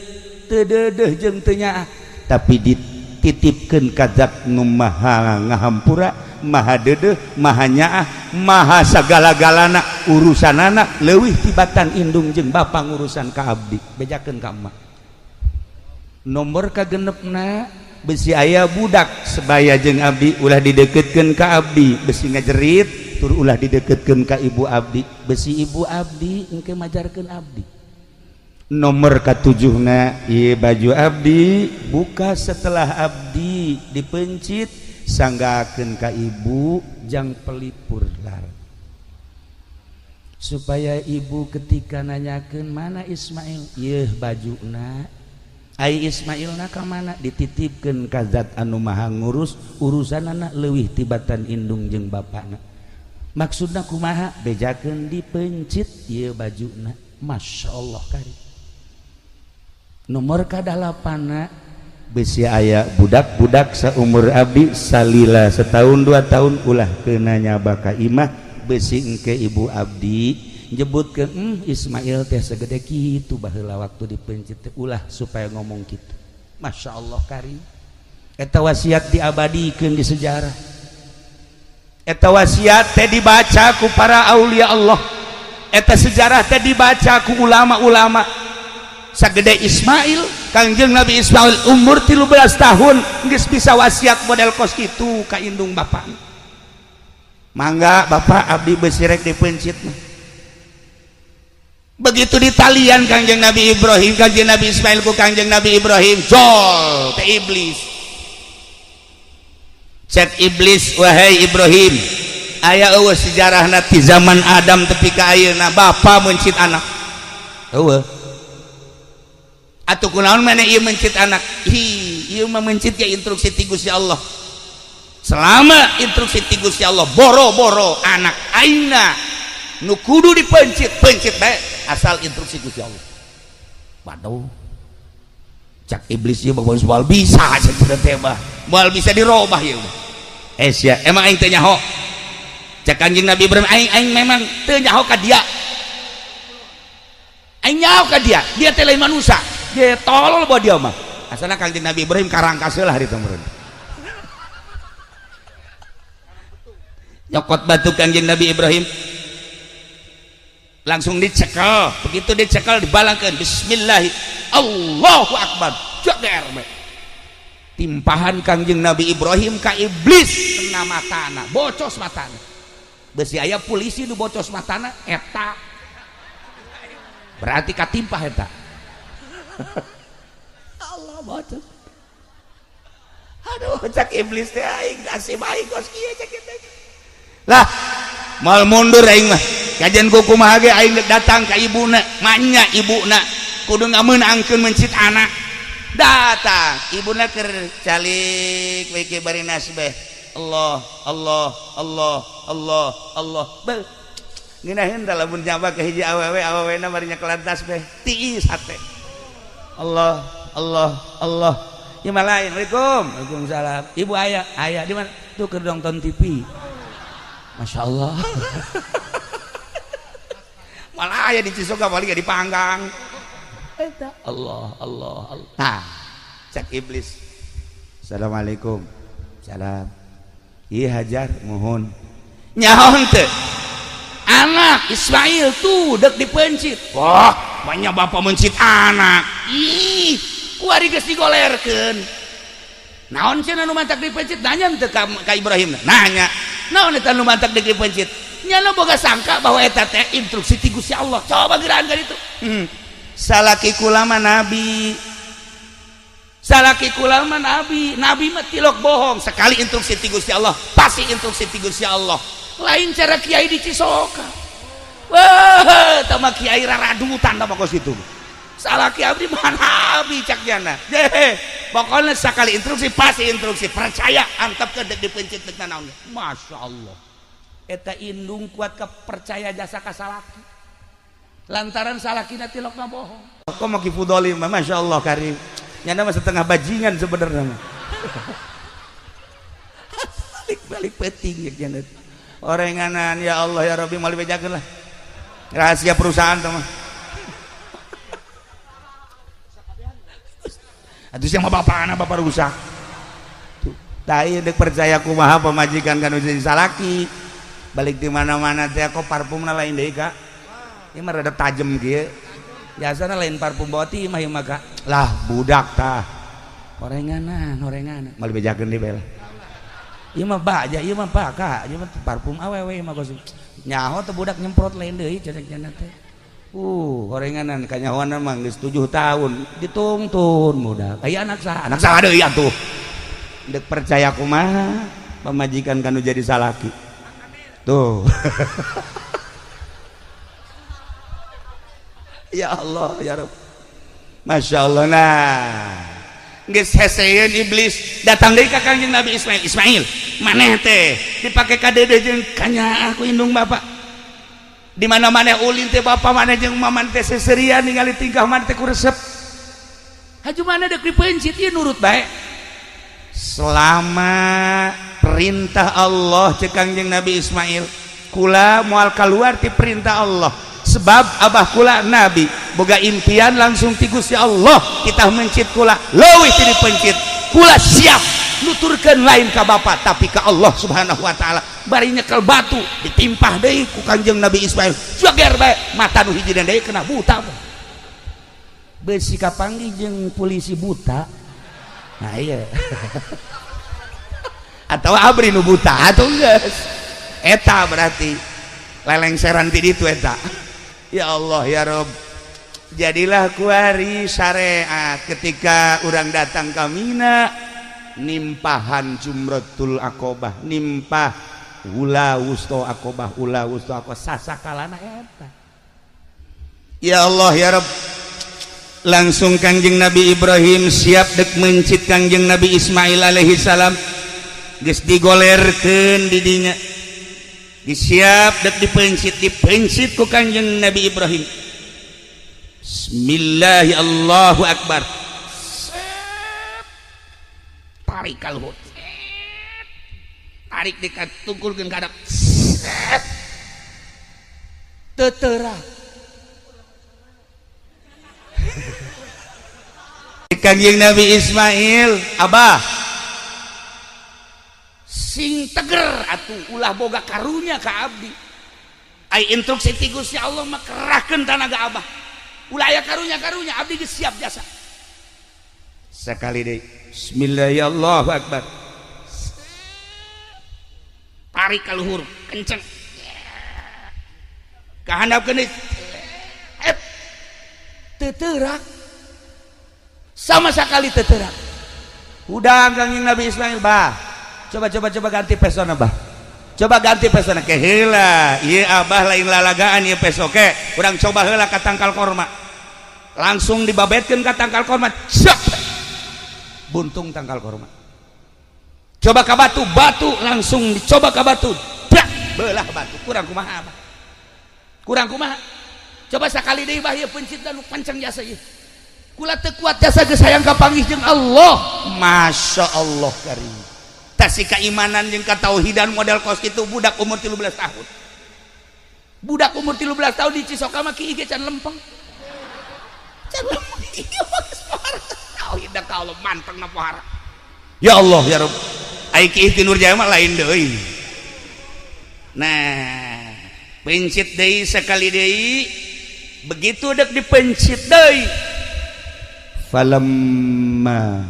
teu deudeuh jeung teu nyaah, tapi dititipkeun ka zat nu maha ngahampura, maha deudeuh, maha nyaah, maha sagala-galana urusanana leuwih tibatan indung jeung bapa ngurusan ka abdi. Bejakeun ka emak. Nomor kagenepna besi aya budak sebaya jeung abdi ulah dideketkeun ka abdi, besi ngajerit tur ulah dideketkeun ka ibu abdi, besi ibu abdi engke majarkeun abdi. Nomor katujuhna ieu baju abdi buka setelah abdi dipencit sanggakeun ka ibu jang pelipur lar, supaya ibu ketika nanyakeun mana Ismail, ieu bajuna. Ai Ismailna ka mana dititipkeun ka zat anu maha ngurus urusanana leuwih tibatan indung jeung bapana. Maksudna kumaha? Bejakeun dipencit ieu bajuna. Masya Allah kari. Nomor kadalapanna besi aya budak-budak saumur abdi salila setahun 2 tahun ulah kena nyaba ka imah, besi engke ibu abdi nyebutkeun Ismail teh segede kitu baheula waktu dipencit teh, ulah supaya ngomong kitu. Masya Allah kari. Eta wasiat diabadikeun di sejarah. Eta wasiat teh dibaca ku para aulia Allah. Eta sejarah teh dibaca ku ulama-ulama. Sagede Ismail, Kangjeng Nabi Ismail umur 13 tahun geus bisa wasiat model kos kitu ka indung bapak. Mangga bapak abdi besi rek dipencit mah. Begitu ditalian Kangjeng Nabi Ibrahim, Kangjeng Nabi Ismail ku Kangjeng Nabi Ibrahim, jol teh iblis. Cek iblis, wahai Ibrahim, aya eueuh sejarahna ti zaman Adam tepi ka ayeuna bapa mencit anak. Eueuh. Atuh kunaon maneh ieu mencit anak? Hi, ieu mah mencit ge instruksi ti Gusti Allah. Selama instruksi ti Gusti Allah boro-boro anak aingna nu kudu dipencit, pencit bae asal instruksi Gusti Allah. Waduh. Cak iblis ieu mah moal bisa cenah teh mah. Moal bisa dirobah ieu mah. Eh sia, emang aing teu nyaho. Cak Kanjeng Nabi Ibrahim, aing aing memang teu nyaho ka dia. Aing nyaho ka dia, dia teh lain manusia. Dia tolol bawa dia mah. Asalna Kanjeng Nabi Ibrahim karangkas heula hari teh meureun. Nyokot batu Kanjeng Nabi Ibrahim langsung dicekel, begitu dicekel dibalangkeun bismillah Allahu akbar. Jager we. Timpahan Kangjeng Nabi Ibrahim ka iblis kena matana, bocos matana. Besi aya polisi nu bocos matana eta. Berarti katimpah eta. Allah bocos. Aduh cak iblis teh aing kasih aing kos kieu cak kitu. Lah moal mundur aing mah. Kajian ku kumaha ge aing datang ka ibuna, manya ibuna kudu ngameunangkeun mencit anak. Datang ibuna keur calik we ke bari nasbeh. Allah Allah Allah Allah Allah. Beuh. Ngeunaheun da lamun nyaba ka hiji awewe, awewena bari nyekelan tasbeh. Tiis hate. Allah Allah Allah. Ieu mah lain. Waalaikum. Waalaikumsalam. Ibu aya, aya di mana? Tuh keur nonton TV. Masya Allah. Malah aya di Cisoka paling dipanggang. Eta Allah Allah Allah. Nah, cek iblis. Assalamualaikum. Salam. Ieu hajar mohon. Nyaho henteu. Anak Ismail tuh dek dipencit. Wah, banyak bapak mencit anak. Ih, kuari geus digolerkeun. Naon cenah nu mantak dipencit? Nanya henteu ka Ibrahim. Nanya. Naon eta nu mantak dipencit? Nyana boga sangka bahwa eta teh instruksi ti Gusti Allah. Coba geuraan ka ditu. Salaki kula mah nabi. Salaki kula mah nabi. Nabi mah tilok bohong. Sekali instruksi ti Gusti Allah, pasti instruksi ti Gusti Allah. Lain cara kiai di Cisoka. Wah, tama kiai raradutan tama kos itu. Salaki abdi mah nabi cak jana. Deh, pokoknya sekali instruksi pasti instruksi. Percaya antep ke dek dipencit dek nanaon. Masya Allah. Eta indung kuat kepercaya jasa ka salaki. Lantaran salakina tilokna bohong. Kok mau kifudoli mah Masya Allah karim. Nyana mah setengah bajingan sebenarnya mah. Balik-balik peting ya jana. Orenganan ya Allah ya Rabbi, moal dibejakeun lah. Rahasia perusahaan teh mah. Atuh sia mah bapana bapak rusak. Tah ieu deuk percaya kumaha pamajikan kan jadi salaki. Balik di mana-mana teh kok parfumna lain deui ka. Ieu mah rada tajem kieu. Biasana lain parfum boti mah ieu mah ka. Lah budak tah. Orenganan, orenganan. Moal dibejakeun deui bae lah. Ieu mah baja, ieu mah paka, ieu mah parfum awewe mah kos. Nyaho teh budak nyemprot lain deui cenah teh. Orenganan kanyahoana mah geus 7 tahun ditungtun budak. Aya anak saha? Anak saha deui atuh. Deuk percaya kumaha pamajikan kanu jadi salaki. Tuh. Ya Allah ya Rabb. Masya Allah. Nah, geus heseun iblis datang deui ka Kangjeng Nabi Ismail. Ismail, maneh teh dipake kadede jeung kanyaah ku indung bapak. Di mana maneh ulin teh bapak maneh jeung maman teh seserian ningali tingkah maneh teh ku resep. Haju maneh deuk dipeuncit ieu nurut bae. Selama perintah Allah cek Kangjeng Nabi Ismail, kula moal kaluar ti perintah Allah. Sebab abah kula nabi boga impian langsung ti Gusti Allah, kita mencit kula leuwih ti dipencit, kula siap nuturkeun lain ka bapa tapi ka Allah Subhanahu wa taala. Bari nyekel batu ditimpah deui ku Kangjeng Nabi Ismail, jager bae mata nu hiji deui kena buta. Beusi kapanggih jeung polisi buta. Nah iya. Atau abri nu buta atuh geus. Eta berarti lelengseran ti ditu eta. Ya Allah ya Rob. Jadilah kuari syariat ketika orang datang ka Mina nimpahan Jumratul Aqobah, nimpah ula wusto Aqobah, ula wusto Aqobah sasakalana eta. Ya Allah ya Rob. Langsung Kangjeng Nabi Ibrahim siap dek mencit Kangjeng Nabi Ismail alaihi salam. Geus digolerkeun di dinya. Disiap dek dipencit, dipencit ku Kangjeng Nabi Ibrahim. Bismillah Allahu Akbar. Tarik kalhut. Tarik dekat tungkulkeun ka hadap. Tetera. Kangjeng Nabi Ismail, abah sing teger atuh ulah boga karunya ka abdi. Ai instruksi ti Gusti Allah mah kerahkeun tanaga abah. Ulah aya karunya-karunya abdi geus siap jasa. Sekali deui, bismillahirrahmanirrahim Allahu akbar. Tarik ka luhur kenceng. Ka handapkeun deui. Teterak. Sama sekali teterak. Udah Kangjeng Nabi Ismail, bah. Coba ganti pesona, bah. Coba ganti pesona ke heula. Ieu abah lain lalagaan ieu peso ke. Urang coba heula ka tangkal korma. Langsung dibabetkeun ka tangkal korma. Cek. Buntung tangkal korma. Coba ka batu, batu langsung dicoba ka batu. Dak, belah batu. Kurang kumaha abah? Kurang kumaha? Coba sakali deui bah ieu pencitna nu pancang jasa ieu. Kula teu kuat jasa geus hayang kapanggih jeung Allah. Masya Allah karim. Tasi keimanan jeung katauhidan model kos kitu budak umur 13 tahun. Budak umur 13 tahun di Cisoka mah kieu ge can lempeng. Can lempeng ieu mah geus pohara. Tauhid da ka Allah manteng na pohara. Ya Allah ya Rabb. Ai ki Ihti Nurjaya mah lain deui. Nah, pencit deui sakali deui. Begitu dek dipencit deui. Falamma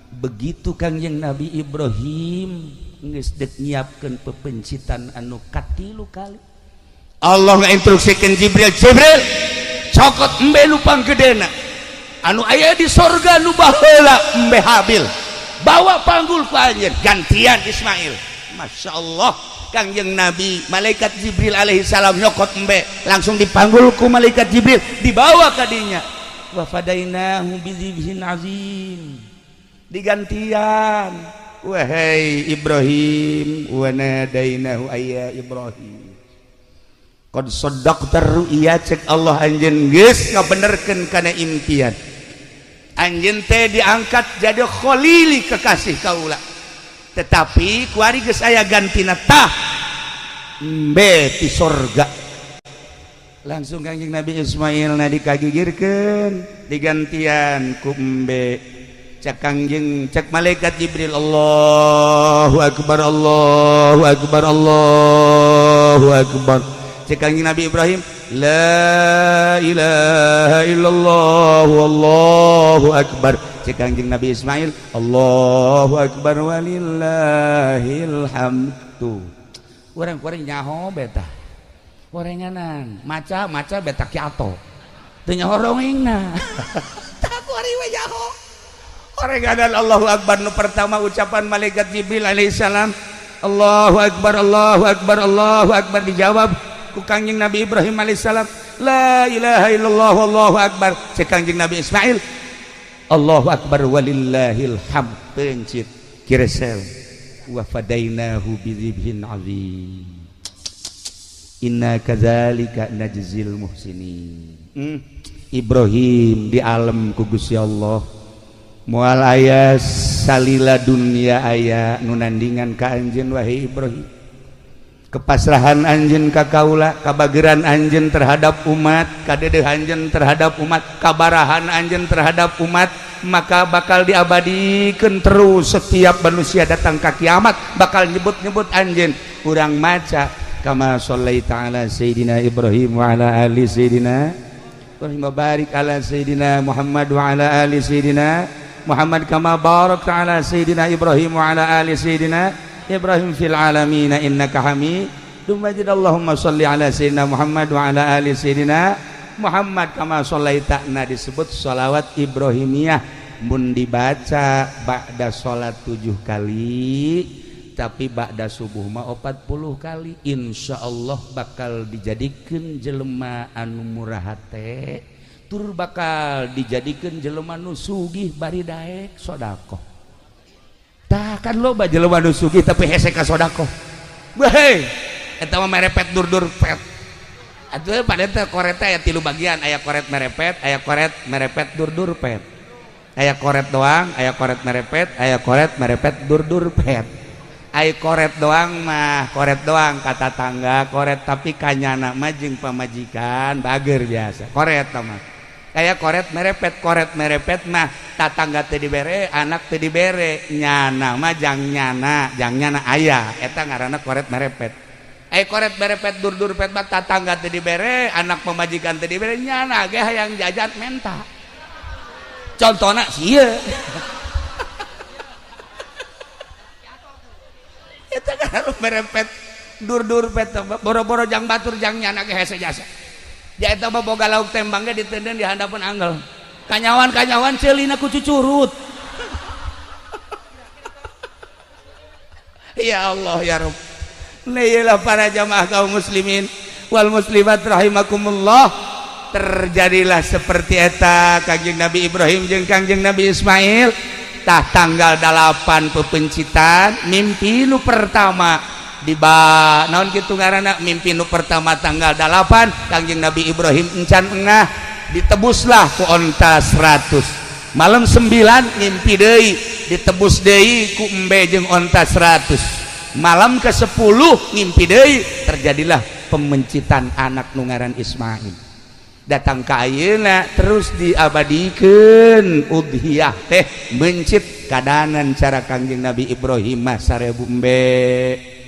begitu Kangjeng Nabi Ibrahim geus dek nyiapkeun pepencitan anu katilu kali. Allah ngainstruksikeun Jibril, Jibril cokot embe nu panggedena anu aya di sorga nu baheula embe Habil, bawa panggul ku anjeun gantian Ismail. Masya Allah Kangjeng Nabi malaikat Jibril alaihi salam nyokot embe langsung dipanggul ku malaikat Jibril dibawa ka dinya. Wa fadainahu bizibhin azim, digantian. Wahai Ibrahim, wa nadainahu ayya Ibrahim qad saddaqta ru'ya, cek Allah anjeun geus ngabenerkeun kana impian anjeun teh diangkat jadi khalili kekasih kaula, tetapi kuari geus aya gantina tah Embe ti sorga. Langsung Kangjeng Nabi Ismail na dikagigirkeun, digantian ku embe. Cek Kangjeng, cek malaikat Jibril, Allahu akbar, Allahu akbar, Allahu akbar. Cek Kangjeng Nabi Ibrahim, la ilaha illallah wallahu akbar. Cek Kangjeng Nabi Ismail, Allahu akbar walillahil hamdu. Urang-urang nyaho beta. Orenganan, maca-maca beta kiato. Teu nyaho rongengna. Tah kuari we nyaho. Orenganan Allahu akbar nu pertama ucapan malaikat Jibril alaihissalam, Allahu akbar, Allahu akbar, Allahu akbar, dijawab ku Kangjeng Nabi Ibrahim alaihissalam, la ilaha illallah wallahu akbar. Cek Kangjeng Nabi Ismail, Allahu akbar walillahil hamd. Pencit kiresel wa fadainahu bidzibhin azim. Inna kadzalika najzil muhsinin. Ibrahim di alam ku Gusti Allah. Moal aya salila dunia aya nu nandingan ka anjeun wahai Ibrahim. Kepasrahan anjeun ka kaula, kabageran anjeun terhadap umat, kadedeh anjeun terhadap umat, kabarahan anjeun terhadap umat, maka bakal diabadikeun terus setiap manusia datang ka kiamat bakal nyebut-nyebut anjeun. Urang maca kama shallaita ala sayidina Ibrahim wa ala ali sayidina Ibrahim wa barik ala sayidina Muhammad wa ala ali sayidina Muhammad kama barakta ala sayidina Ibrahim wa ala ali sayidina Ibrahim fil alamin innaka Hamidum Majid. Allahumma shalli ala sayidina Muhammad wa ala ali sayidina Muhammad kama shallaita. Nah, disebut sholawat Ibrahimiyah mun dibaca ba'da sholat 7 kali, tapi ba'da subuh mah 40 kali, insyaallah bakal dijadikeun jelema anu murah hate, tur bakal dijadikeun jelema nu sugih bari daek sedekah. Tah kan loba jelema nu sugih tapi hese ka sedekah. Weh, eta mah merepet dur-dur pet. Atuh pada teh koret aya 3 bagian, aya koret merepet, aya koret merepet dur-dur pet. Aya koret doang, aya koret merepet, aya koret merepet dur-dur pet. Ai koret doang mah, koret doang kata tangga koret, tapi kanyana mah jeung pamajikan bager biasa. Koret mah. Kayak koret merepet mah tatangga teu dibere, anak teu dibere, nyana mah jang nyana aya, eta ngaranna koret merepet. Ai koret merepet dur-dur pet mah tatangga teu dibere, anak pamajikan teu dibere, nyana ge hayang jajan menta. Contona sieun. Eta kan merepet dur-dur pet boro-boro jang batur jang nyana ge hese jasa. Ja eta mah boga lauk tembang ge ditenden di handapeun anggel. Kanyawan-kanyawan ceulina ku cucurut. Ya Allah ya Rabb. Neilah para jamaah kaum muslimin wal muslimat rahimakumullah. Terjadilah seperti eta Kangjeng Nabi Ibrahim jeung Kangjeng Nabi Ismail. Tah tanggal 8 pepencitan mimpi nu pertama di ba naon kitu ngaranna mimpi nu pertama tanggal 8 Kangjeng Nabi Ibrahim encan engah ditebuslah ku onta 100. Malam 9 mimpi deui ditebus deui ku embe jeung onta 100. Malam ke-10 mimpi deui terjadilah pemencitan anak nu ngaran Ismail. Datang ka ayeuna terus diabadikeun udhiyah teh mencit kadanan cara Kangjeng Nabi Ibrahim mah 1000 embe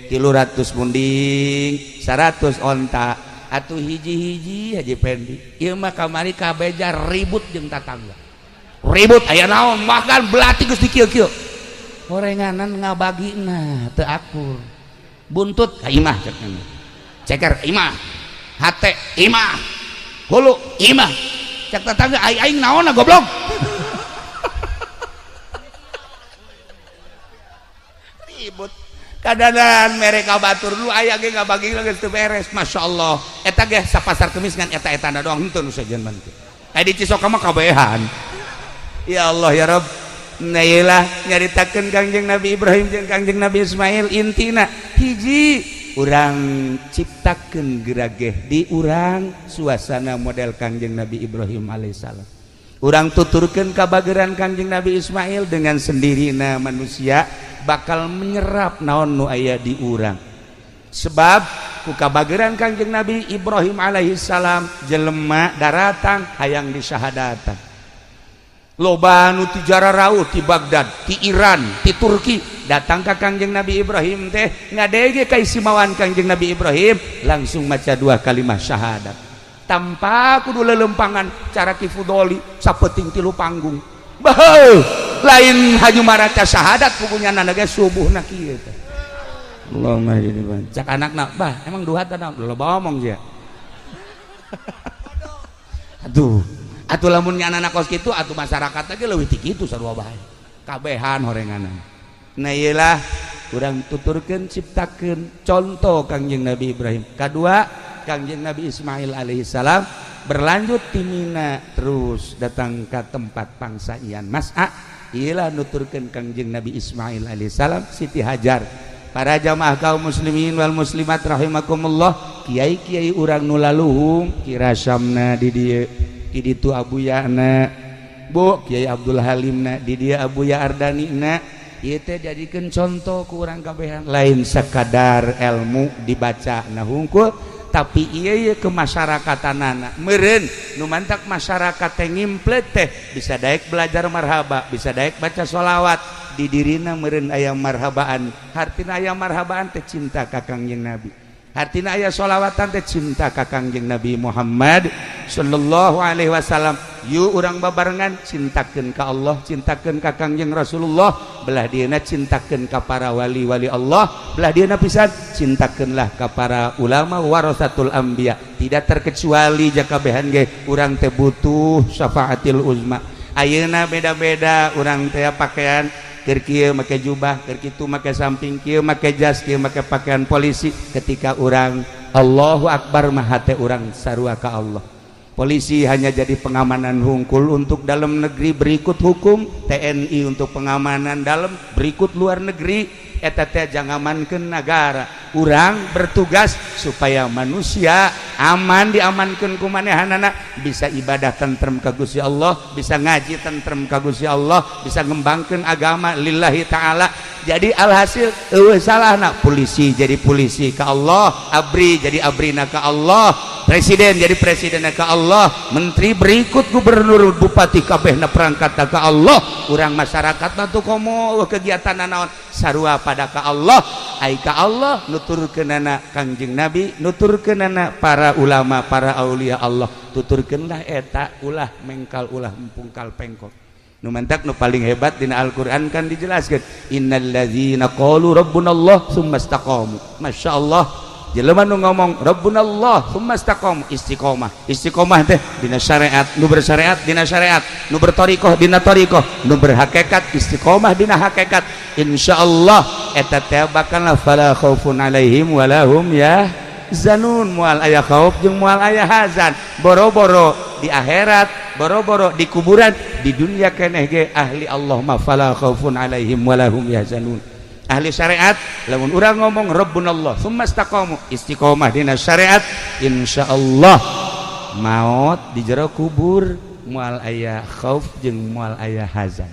300 munding 100 onta atuh hiji-hiji Haji Pendi ieu mah kamari kabeja ribut jeung tatangga ribut aya naon makan belati geus dikieu-kieu horenganan ngabagina teu akur buntut ka imah cek ceker imah hate imah hulu imah cek tetangga aing naon goblok. Ribut kadanan mereka batur lu aya ge ngabagi geus teu beres. Masyaallah eta ge sapasar kemis ngan eta-etana doang henteu nu sejen mah teh. Aya di Cisoka mah kabehan. Ya Allah ya Rabb. Nah ieu nyaritakeun Kangjeng Nabi Ibrahim jeung Kangjeng Nabi Ismail intina hiji urang ciptakeun gerageh di urang suasana model Kangjeng Nabi Ibrahim alaihissalam. Urang tuturkeun kabageran Kangjeng Nabi Ismail dengan sendirina manusia bakal menyerap naon nu aya di urang. Sebab Ku kabageran Kangjeng Nabi Ibrahim alaihi salam, jelema daratang hayang disyahadatan. Loba nu ti jararauh, ti Baghdad, ti Iran, ti Turki datang ka Kangjeng Nabi Ibrahim teh, ngadege kaistimewaan Kangjeng Nabi Ibrahim, langsung maca dua kalimat syahadat tanpa kudu lelempangan cara Ki Fudoli sapeting tilu panggung. Bah, lain haju maraca syahadat, pugunya nana ge subuhna kieu teh. Allahumma hdini. Cak anakna, "Bah, emang duha tanah loba omong sia." Aduh, atuh lamun anak kos kitu atuh masyarakat lagi leuwih ti kitu, sarua bae kabehan horenganan. Nah, iyalah urang tuturkeun, ciptakeun contoh Kangjeng Nabi Ibrahim. Kadua, Kangjeng Nabi Ismail alaihi salam. Berlanjut ti Mina terus datang ke tempat pangsaian Mas'a. Iyalah nuturkeun Kangjeng Nabi Ismail alaihi salam, Siti Hajar. Para jamaah kaum muslimin wal muslimat rahimakumullah, kiai-kiai urang nu laluhung, Ki Rasamna di dieu, di ditu Abuyana, Bu Kiai Abdul Halimna di dieu, Abuya Ardani na. Ieu teh jadikeun contoh ku urang kabehan, lain sekadar ilmu dibaca nah hungkul, tapi iya iya kemasyarakatan meureun nu mantak masyarakat teh ngimplet teh bisa daek belajar marhaba, bisa daek baca sholawat di dirina. Meureun aya marhabaan hartina, aya marhabaan teh cinta ka Kangjeng Nabi, hartina aya sholawatan teh cinta ka Kangjeng Nabi Muhammad sallallahu alaihi wasallam. Yuk, urang babarengan cintakeun ka Allah, cintakeun ka Kangjeng Rasulullah, belah dieuna cintakeun ka para wali-wali Allah, belah dieuna pisan cintakeunlah ka para ulama warasatul anbiya. Tidak terkecuali jakabehan ge urang teh butuh syafaatil uzma. Ayeuna beda-beda urang teh pakaian, keur kieu make jubah, keur kitu make samping, kieu make jas, kieu make pakaian polisi. Ketika urang Allahu Akbar mah hate urang sarua ka Allah. Polisi hanya jadi pengamanan hungkul untuk dalam negeri, berikut hukum. TNI untuk pengamanan dalam, berikut luar negeri. Eta teh jangamankeun negara. Urang bertugas supaya manusia aman, diamankeun ku manehanana, bisa ibadah tentrem ka Gusti Allah, bisa ngaji tentrem ka Gusti Allah, bisa ngembangkeun agama lillahi ta'ala. Jadi alhasil eueuh salahna polisi jadi polisi ka Allah, ABRI jadi abrina ka Allah, presiden jadi presiden ka Allah, menteri, berikut gubernur, bupati, kabehna perangkat ka Allah. Urang masyarakat mah tuh komo kegiatan naon sarua pada ka Allah. Ai ka Allah nuturkeunana Kangjeng Nabi, nuturkeunana para ulama, para aulia Allah. Tuturkeunlah eta, ulah mengkal, ulah pungkal pengkok. Nu mantak nu paling hebat dina Al-Qur'an kan dijelaskan, innalladzina qalu rabbunallah tsumma istaqamu. Masyaallah, jelema nu ngomong rabbunallah tsumma istaqamu, istiqomah. Istiqomah teh dina syariat, nu bersyariat dina syariat, nu berthoriqoh dina thoriqoh, nu berhakikat istiqomah dina hakikat. Insyaallah eta teh bakal fala khaufun alaihim walahum yahzanun, moal aya khauf jeung moal aya hazan. Boro-boro di akhirat, boro-boro di kuburan, di dunia keneh ge ahli Allah ma fala khaufun alaihim walahum yahzanun. Ahli syariat, lamun urang ngomong rabbunallah tsumma istaqamu, istiqomah dina syariat, insyaallah maut di jero kubur moal aya khauf jeung moal aya hazan,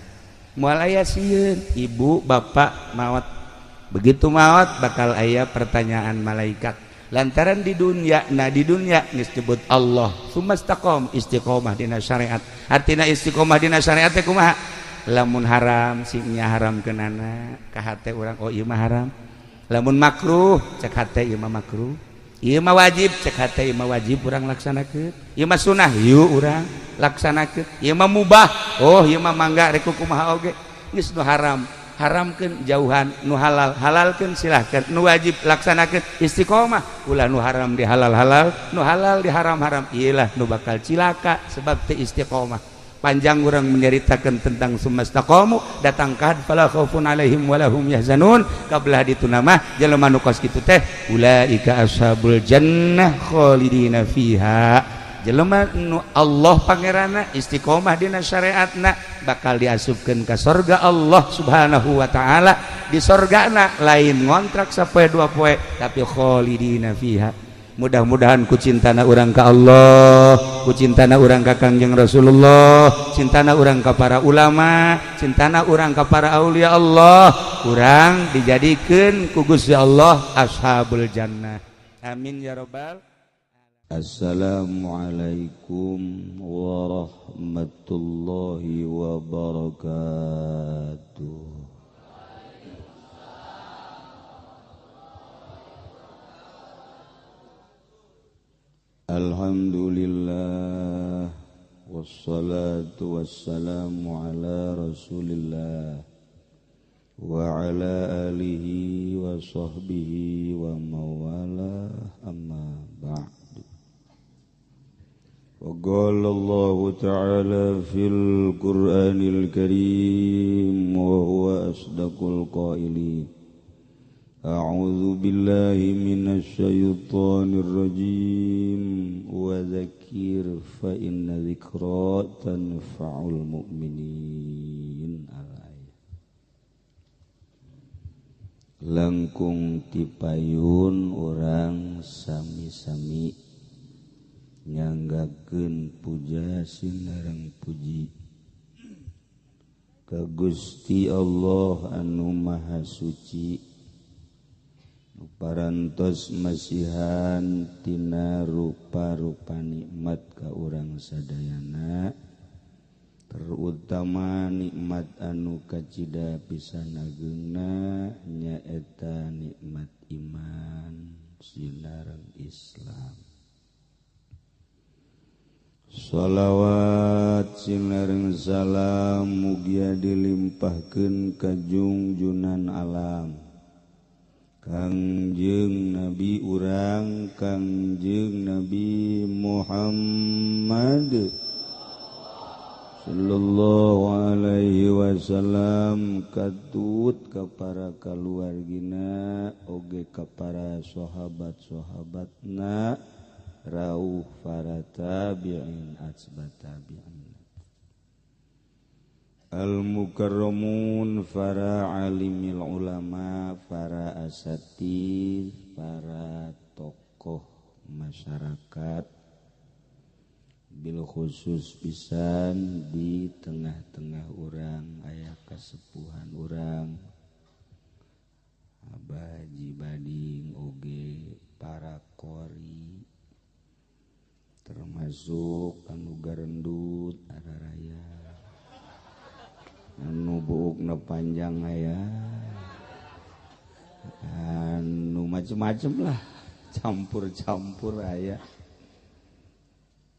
moal aya sieun. Ibu bapak maut, begitu maut bakal aya pertanyaan malaikat, lantaran di dunia, nah, di dunia disebut Allah tsumma istaqam, istiqomah dina syariat. Artina istiqomah dina syariat teh kumaha? Lamun haram singnya haram kenana ka hate urang, oh, ieu mah haram. Lamun makruh, cek hate, ieu mah makruh. Ieu mah wajib, cek hate, ieu mah wajib, urang laksanakeun. Ieu mah sunah, yuk urang laksanakeun. Ieu mah mubah, oh, ieu mah mangga rek kumaha oge. Geus, nu haram haramkeun, jauhan, nu halal halalkeun, silahkan, nu wajib laksanakeun. Istiqomah, ulah nu haram di halal halal, nu halal di haram haram. Iyalah nu bakal cilaka sebab teu istiqomah. Panjang orang menyeritakan tentang sumastaqamu datang ka fala khaufun alaihim walahum yahzanun. Kabelah ditu nama jelema nu kos kitu teh ulaika ashabul jannah khalidina fiha. Jelema nu Allah pangeranna, istiqomah dina syariatna, bakal diasupkeun ka sorga Allah Subhanahu wa taala. Di sorgana lain ngontrak sapoe dua poe, tapi khalidina fiha. Mudah-mudahan ku cintana urang ka Allah, ku cintana urang ka Kangjeng Rasulullah, cintana urang ka para ulama, cintana urang ka para aulia Allah, urang dijadikeun ku Gusti Allah ashabul jannah. Amin ya rabbal. Assalamualaikum warahmatullahi wabarakatuh. Alhamdulillah wassalatu wassalamu ala Rasulillah wa ala alihi wa sahbihi wa mawalah, amma ba'du. Wa qala Allah ta'ala fil Qur'anil Karim wa huwa asdaqul qailin. A'udzu billahi minasy syaithanir rajim wa dzakir fa inna dzikra tanfa'ul mu'minin. Al-ayat. Langkung tipayun urang sami-sami nyanggakeun puja sinareng puji ka Gusti Allah anu Maha Suci, parantos masihan tina rupa-rupa nikmat ka urang sadayana, terutama nikmat anu kacida pisan ageungna nyaeta nikmat iman sinareng Islam. Shalawat sinareng salam mugia dilimpahkeun ka jungjunan alam Kangjeng Nabi urang, Kangjeng Nabi Muhammad sallallahu alaihi wasallam, katut ka para kaluargina oge ka para sahabat-sahabatna, rauh para tabi'in atsba tabi'in, al-mukarramun, para alimil ulama, para asatid, para tokoh masyarakat, bil khusus pisan di tengah-tengah urang aya kasepuhan urang Abah Haji Bading oge para qori, termasuk anu garendut araraya, anu buukna panjang aya, anu macem-macem lah, campur-campur aya,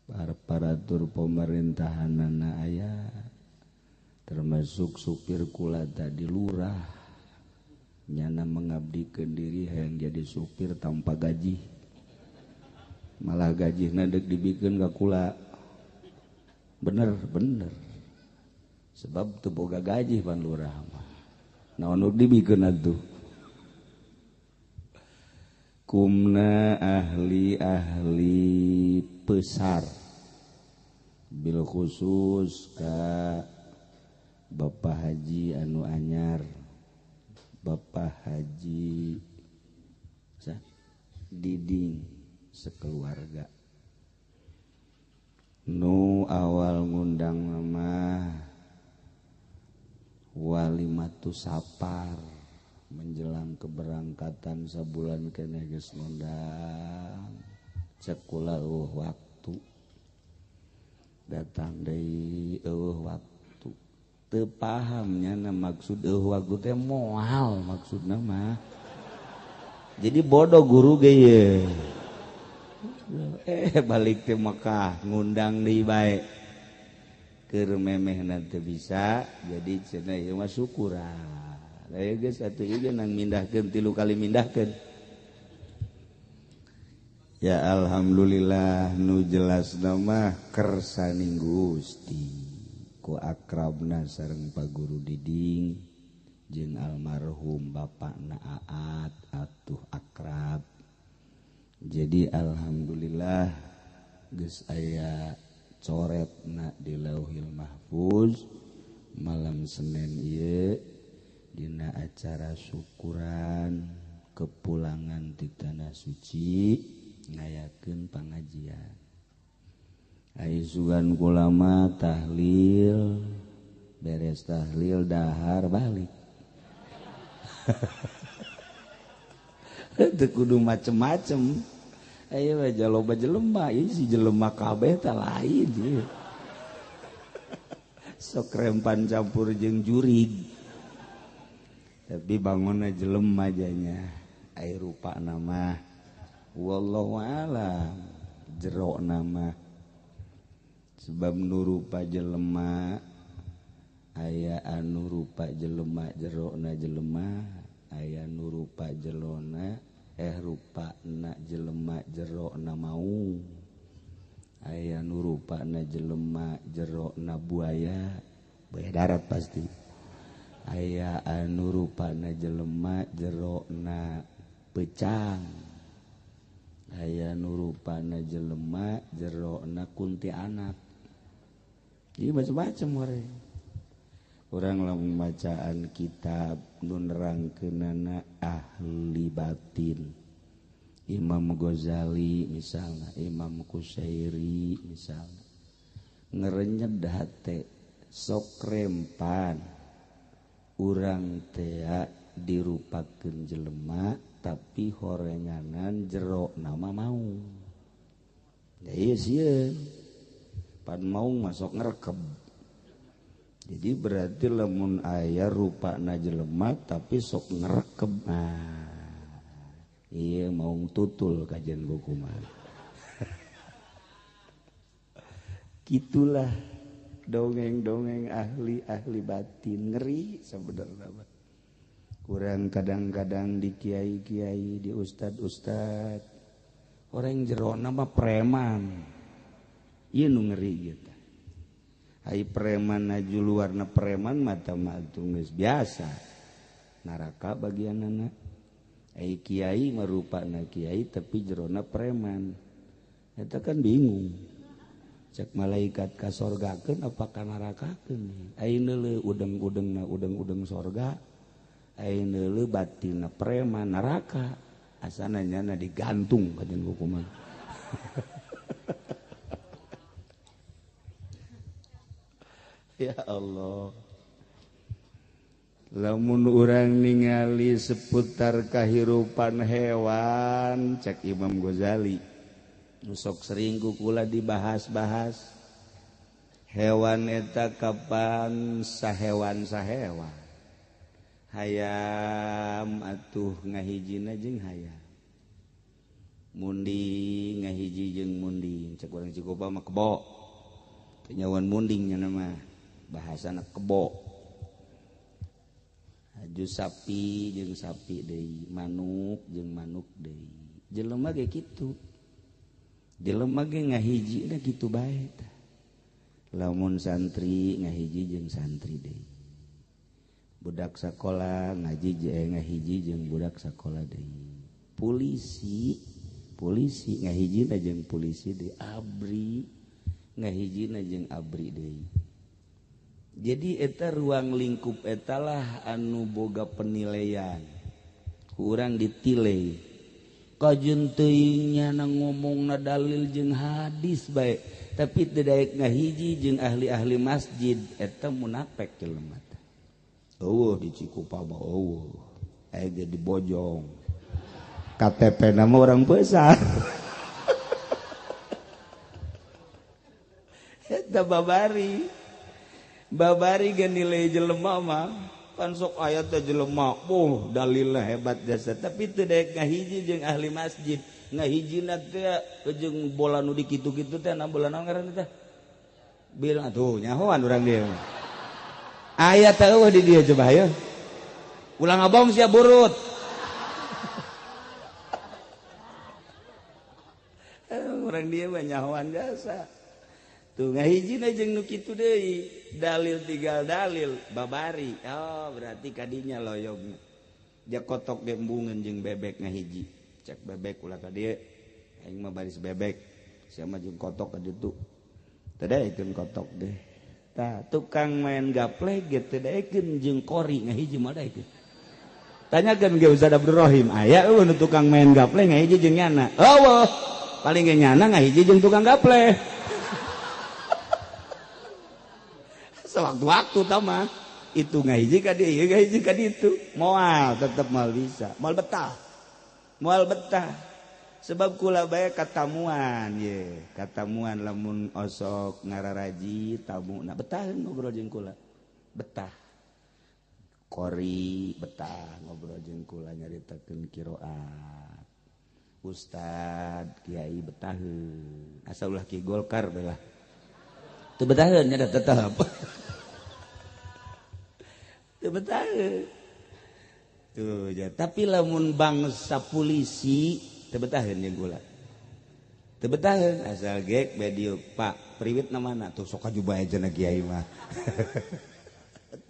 aparatur pemerintahanana aya, termasuk supir kula tadi lurah nyana mengabdikeun diri hayang jadi supir tanpa gaji, malah gajina deuk dibikeun ka kula. Bener bener, sebab teu boga gaji pan lurah mah, naon nu dibikeun atuh. Kumna ahli-ahli pesar bil khusus ka Bapak Haji anu anyar, Bapak Haji Diding sekeluarga, nu awal ngundang mah walimatu sapar menjelang keberangkatan sabulan keneh geus ngundang, cek kula eueuh waktu datang deui eueuh waktu, teu paham nyana maksud eueuh waktu teh moal maksudna mah. Jadi bodoh guru ge ye. Balik teh Mekah ngundang deui bae. Keur memehna teu bisa, jadi cenah ieu mah syukuran. Aya geus atuh ieu ge nang mindahkeun 3 kali mindahkeun. Ya alhamdulillah nu jelasna mah kersaning Gusti. Ku akrabna sareng Pak Guru Diding jeung almarhum bapakna Aat atuh akrab. Jadi alhamdulillah geus aya coretna di Lauhil Mahfuz malam Senin ieu dina acara syukuran kepulangan di tanah suci ngayakeun pangajian. Ai sugan kulama tahlil, beres tahlil dahar balik. Teu kudu macem-macem. Ayo aja loba jelema, ieu si jelema kabeh teh lain ieu. Sok rempan campur jeung jurig. Tapi bangunna jelema janya. Ai rupana mah wallahu alam jero nama. Sebab nu rupa jelema aya anu rupa jelema jerona jelema, aya nu rupa jelona rupa na jelema jero na mau, aya nu rupa na jelema jero na buaya, buaya darat pasti. Aya anu rupa na jelema jero na pecang, aya nu rupa na jelema jero na kuntianak. Jadi macam-macam orang. Orang lamun bacaan kitab nu nerangkeunana ahli batin, Imam Ghazali misalnya, Imam Kusairi misalnya, ngerenyed hate sok rempan urang tea dirupakeun jelema tapi horenganan jero nama mau. Ya ieu sieun pan mau masuk ngerekeb. Jadi berarti lamun aya rupana jelema tapi sok ngerekeb. Nah, iya mau tutul kajian buku mah. Gitulah dongeng-dongeng ahli-ahli batin, ngeri sebenarnya. Kurang kadang-kadang di kiai-kiai, di ustad-ustad, orang jerona mah preman. Ieu nu ngeri gitu. Ai preman aju luarna preman mata mah geus biasa. Neraka bagianana. Ai kiai marupana kiai tapi jerona preman. Eta kan bingung. Cek malaikat ka sorgakeun apa ka nerakakeun? Ai neuleuh udeng-udengna udeng-udeng sorga. Ai neuleuh batinna preman neraka. Asana nyana digantung kajen hukuman. Ya Allah, lamun urang ningali seputar kahirupan hewan, cek Imam Ghazali, sok sering kukula dibahas-bahas. Hewan eta kapan sahewan-sahewan, hayam atuh ngahijina jeung hayam, munding ngahiji jeung munding, cek urang Cikopa mah kebo, nyawan munding nya mah. Bahasana kebo, aju sapi jeung sapi deui, manuk jeung manuk deui, jelema ge kitu, jelema ge ngahijina kitu bae tah. Lamun santri ngahiji jeung santri deui, budak sakola ngaji ngahiji jeung budak sakola deui, polisi polisi ngahijina jeung polisi deui, abri ngahijina jeung abri deui. Jadi eta ruang lingkup etalah anu boga penilaian. Kurang ditilai. Kajeun teuing nya ngomongna dalil jeung hadis bae, tapi teu daek ngahiji jeung ahli-ahli masjid eta munafik jelema teh. Eueuh di Cikupa mah eueuh. Aya ge dibojong. KTP na mah urang besar. Eta babari. Babari ge nilai jelema mah pan sok aya teh jelema, oh dalilna hebat jasa, tapi teu daek ngahiji jeung ahli masjid, ngahijina teh jeung bola nu dikitu-kitu teh na bola naon ngaranna teh? Bil atuh nyahoan urang dieu. Aya teh eueuh di dieu coba hayo. Ulah ngabong sia burut. Urang dieu mah nyahoan jasa. Tuh ngahijina jeung nu kitu deui, dalil tinggal dalil babari. Oh, berarti kadinya loyogna. Dia kotok ge embungeun jeung bebek ngahiji. Cek bebek ulah ka dieu. Aing mah baris bebek. Sia mah jeung kotok ka ditu. Teu daekeun kotok deh. Tah, tukang main gaple ge teu daekeun jeung kori ngahiji mah daekeun. Tanyakeun ge Ustaz Abdul Rohim, aya eueuh nu tukang main gaple ngahiji jeung nyana. Eueuh, paling ge nyana ngahiji jeung tukang gaple. Sewaktu-waktu tama itu ngahiji ka dieu, ieu ngahiji ka ditu. Moal tetep moal bisa, moal betah. Moal betah. Sebab kula bae katamuan ye, katamuan lamun osok ngararaji tamu na betaheun ngobrol jeung kula. Betah. Kori betah ngobrol jeung kula nyaritakeun qiraat. Ustad kiai betaheun. Asal ulah ki Golkar bae lah. Teu betaheun nya tetep. Teu betaheun. Tuh ya, tapi lamun bangsa polisi teu betaheun jeung kula. Teu betaheun asal gek bae dieu Pak, priwit na mana tuh sok aju bae cenah kiai mah.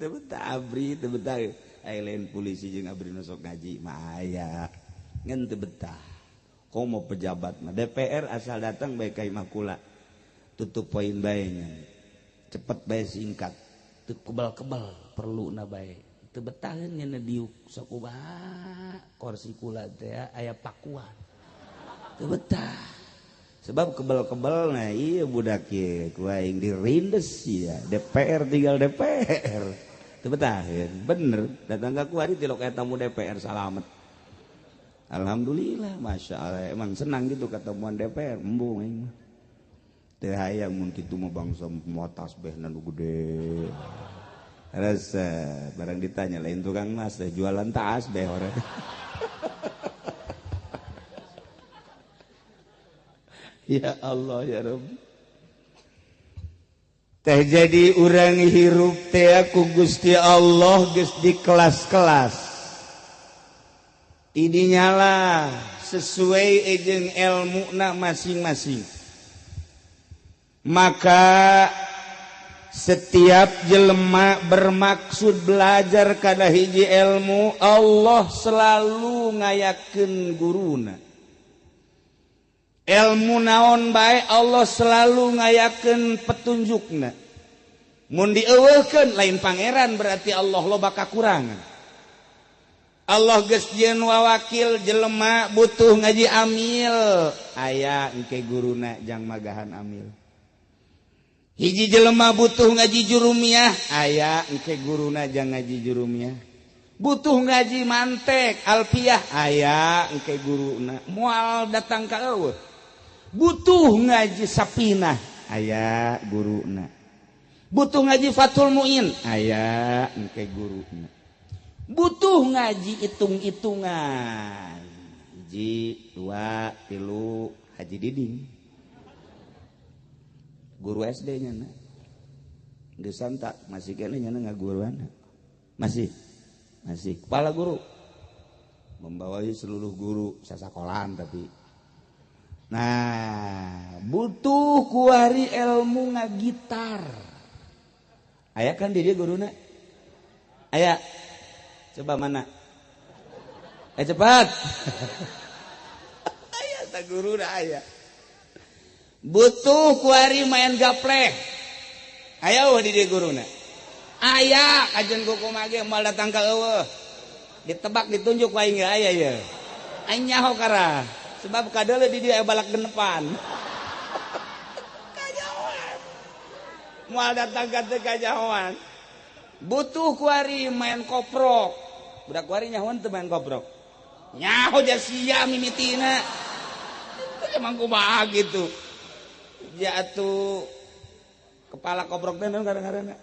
Teu betah abri teu betah. Ai lain polisi jeung abri nu sok ngaji mah aya. Ngan teu betah. Komo pejabat mah DPR asal datang bae ka imah kula. Tutup poin bae nya. Cepet bae singkat. Teu kebal-kebal perluna bae. Teu betaheun nya diuk sok kumaha kursi kula teh aya pakuan. Teu betah. Sebab kebal-kebal nah iya budak ye ku aing dirindes ya. DPR tinggal DPR. Teu betaheun. Bener datang ka kuari tilok aya tamu DPR salamet. Alhamdulillah, masya Allah, emang senang gitu ketemuan DPR, embung aing mah. Teu hayang mun kitu mah bangsa moal tasbehna nu gede. Rasa barang ditanya lain tukang mas teh jualan tasbeh orang. Ya Allah ya Rabb. Teh jadi urang hirup teh ku Gusti Allah geus di kelas-kelas. Ini nyala sesuai jeung ilmuna masing-masing. Maka setiap jelema bermaksud belajar kana hiji ilmu, Allah selalu ngayakeun guruna. Ilmu naon bae Allah selalu ngayakeun petunjukna. Mun dieuweuhkeun lain pangeran berarti Allah loba kakurangan. Allah geus jieun wawakil jelema butuh ngaji amil, aya engke guruna jang magahan amil. Hiji jelema butuh ngaji jurumiyah, aya engke guruna jang ngaji jurumiyah. Butuh ngaji mantek alfiah, aya engke guruna moal datang ka eueuh. Butuh ngaji sapinah, aya guruna. Butuh ngaji Fathul Muin, aya engke guruna. Butuh ngaji hitung-hitungan, hiji, dua, tilu, Haji Diding, guru SD nya na, geus tak masih kene nya ngaguruan, masih kepala guru, membawahi seluruh guru sasakolaan tapi, nah butuh kuari ilmu ngagitar, aya kan di dia guruna, aya. Coba mana? Cepat. Aya ta guru da aya. Butuh kuari main gapleh. Aya eueuh di dieu guruna. Aya kajen kumaha ge moal datang ka eueuh. Ditebak ditunjuk wae ge aya ye. Aing nyaho kara. Sebab kadeuleu di dieu aya balak genepan. Kajahoan. Moal datang ka teu kajahoan. Butuh kuari main koprok. Budak kuari nyahoan teu main koprok. Nyaho ja sia mimitina. Itu emang kumaha gitu. Ja atuh kepala koprok teh naon kadang-kadang.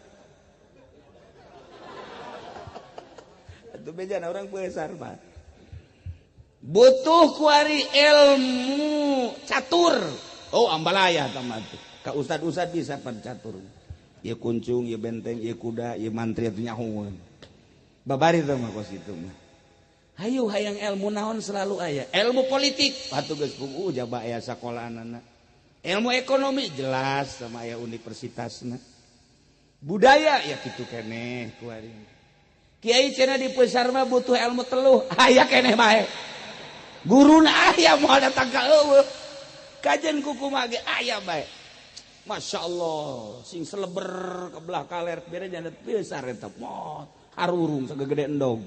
Atuh bejana urang besar mah. Butuh kuari ilmu catur. Oh ambalaya tah mah tuh. Ka ustad-ustad bisa pan catur. Ieu kuncung, ieu benteng, ieu kuda, ieu mantri atuh nyahoeun. Babari teh mah kos kitu mah. Hayu hayang ilmu naon selalu aya. Ilmu politik atuh geus puguh jaba aya sakolahanana. Ilmu ekonomi jelas sama aya universitasna. Budaya ya kitu keneh kuari. Kiai cenah di Pesar mah butuh ilmu teluh, aya keneh bae. Guruna aya moal datang ka eueuh. Kajen kukumaha ge aya bae. Masya Allah, sing seleber ke belah kaler, biar jangan besar eta mot, harurung segede endog.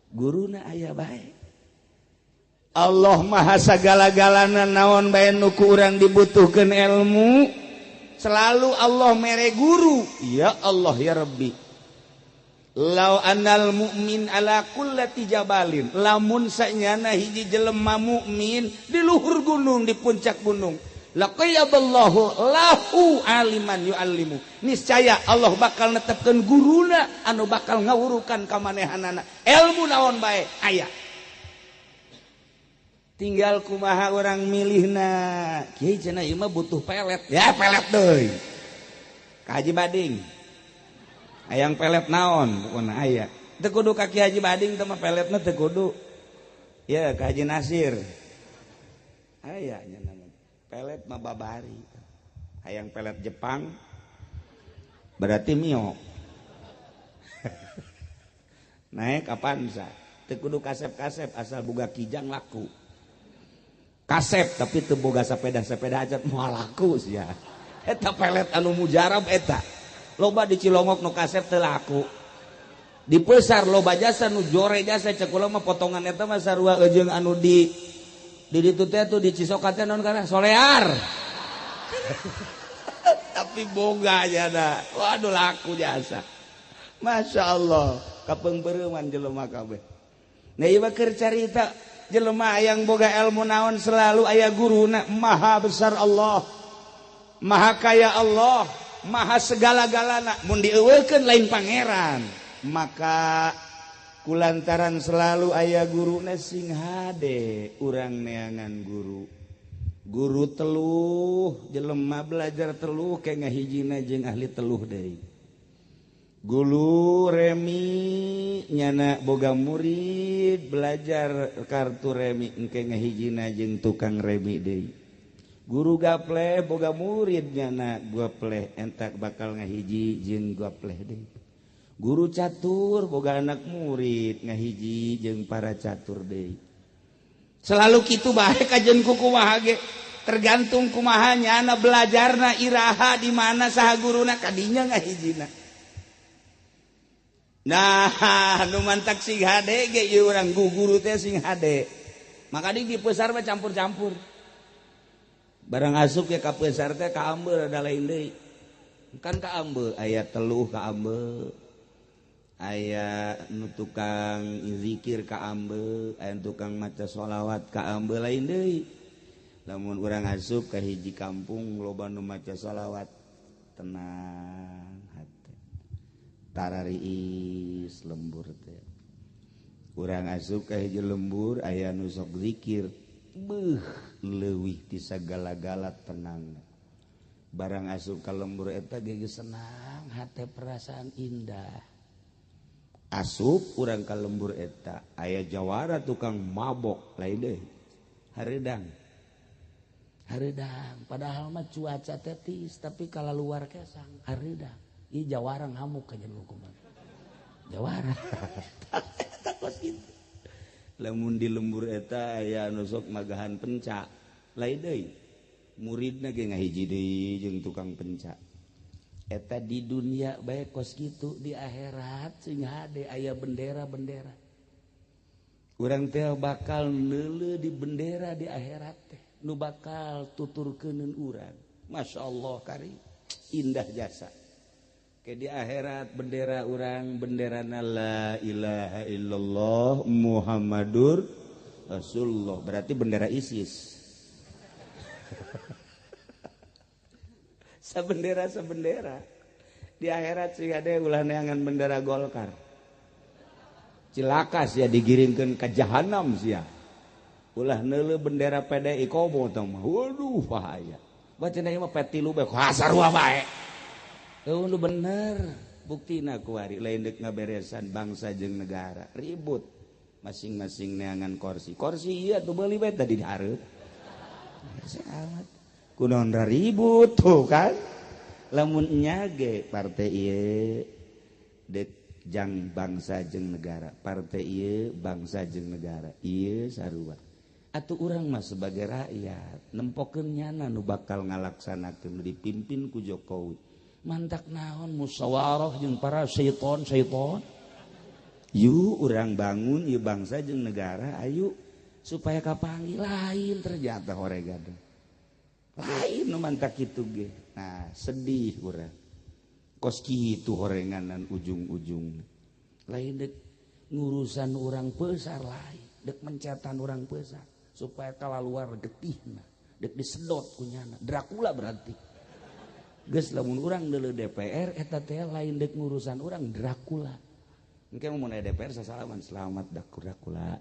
Guruna aya bae. Allah maha sagala-galana naon bae nu ku urang dibutuhkeun ilmu, selalu Allah mere guru. Ya Allah ya Rabbi. Lau anal mukmin ala kullati jabalin, lamun sanyana hiji jelema mukmin di luhur gunung, di puncak gunung, laqayyadallahu lahu aliman yu'allimu, niscaya Allah bakal netepkeun guruna anu bakal ngawurukan ka manehanana ilmu naon bae aya. Tinggal kumaha orang milihna. Kiai cenah ieu mah butuh pelet, ya pelet deui ka Haji Bading. Hayang pelet naon pokona aya. Teu kudu ka Ki Haji Bading teh mah peletna teu kudu. Ya ka Haji Nasir. Aya nya nama. Pelet mah babari. Hayang pelet Jepang berarti Mio. Naik Avanza. Teu kudu kasep-kasep asal boga Kijang laku. Kasep tapi teu boga sepeda-sepeda aja moal laku sia. Eta pelet anu mujarab eta. Loba di Cilongok nu kasep teu laku. Di Pesar loba jasa nu jore jasa cek kula mah potongan eta mah sarua jeung anu di ditu teh tuh di Cisoka teh naon kana solear. Tapi boga jana. Waduh laku jasa. Masya Allah, kapeungpeureman jelema kabeh. Nah ieu mah keur carita jelema yang boga ilmu naon selalu aya guruna. Maha besar Allah, maha kaya Allah, maha segala-galana. Mun dieuweukeun lain pangeran. Maka kulantaran selalu aya guruna sing hade urang neangan guru. Guru teluh jelema belajar teluh ke ngahijina jeung ahli teluh deui. Guru remi nyana boga murid belajar kartu remi engke ngahijina jeung tukang remi deui. Guru gapleh boga murid nyana gapleh entak bakal ngahiji jeung gapleh deui. Guru catur boga anak murid ngahiji jeung para catur deui. Selalu kitu bae kajen ku kumaha ge tergantung kumaha nyana belajarna iraha di mana saha guruna kadinya ngahijina. Nah, nu mantak sing hade ge ieu urang guru teh sing hade. Maka di Pesar mah campur-campur. Barang asup ke ka Pesar teh ka ambeu ada lain deui. Kan ka ambeu aya teluh ka ambeu. Aya nu tukang zikir ka ambeu, aya tukang maca sholawat ka ambeu lain deui. Lamun urang asup ka hiji kampung loba nu maca sholawat tenang hate. Tarariis lembur teh. Urang asup ka hiji lembur aya nu sok zikir. Beuh, leuwih ti sagala-gala tenang. Barang asup ka lembur eta ge senang hate perasaan indah. Asup urang ka lembur eta aya jawara tukang mabok lain deui. Hareudang. Hareudang padahal mah cuaca tetis tapi kala luar kesang hareudang. Ieu jawara ngamuk ka jeung hukuman. Jawara. Takos kitu. Lamun di lembur eta aya anu sok magahan penca lain deui. Muridna ge ngahiji deui jeung tukang penca. Eta di dunia bae kos kitu, di akhirat sing hade aya bendera-bendera. Urang teh bakal neuleuh di bendera di akhirat teh nu bakal tuturkeuneun urang. Masya Allah kari indah jasa. Ke di akhirat bendera urang benderana la ilaha illallah Muhammadur Rasulullah, berarti bendera ISIS. Sabendera sabendera di akhirat sih ada ulah neangan bendera Golkar. Cilaka sia digiringkeun ka jahanam sia. Ulah neuleuh bendera PDI komo tah mah. Waduh bahaya. Baca ieu mah P3 bae sarua bae. Eueuh nu bener buktina kuari lain deuk ngaberesan bangsa jeung negara. Ribut masing-masing neangan kursi. Kursi ieu atuh beuli bae tadi di hareup. Amat. Kunaon ribut tuh kan. Lamun nya ge partai ieu deuk jang bangsa jeung negara, partai ieu bangsa jeung negara, ieu sarua. Atuh urang mah sebagai rakyat nempokeun nyana nu bakal ngalaksanakeun dipimpin ku Jokowi. Mantak naon musyawarah jeung para syaiton-syaiton. Yuk urang bangun ieu bangsa jeung negara, ayo supaya kapanggih lain ternyata horegan. Lain nu mantak kitu ge. Nah, sedih urang. Kos kitu horenganan ujung-ujung. Lain dek ngurusan urang besar lain, dek mencetan urang besar supaya kaluar getihna, dek disedot kunyana. Dracula berarti. Geus lamun urang deuleu DPR eta teh lain dek ngurusan urang Dracula. Engke mun aya DPR sasalaman selamat Dracula.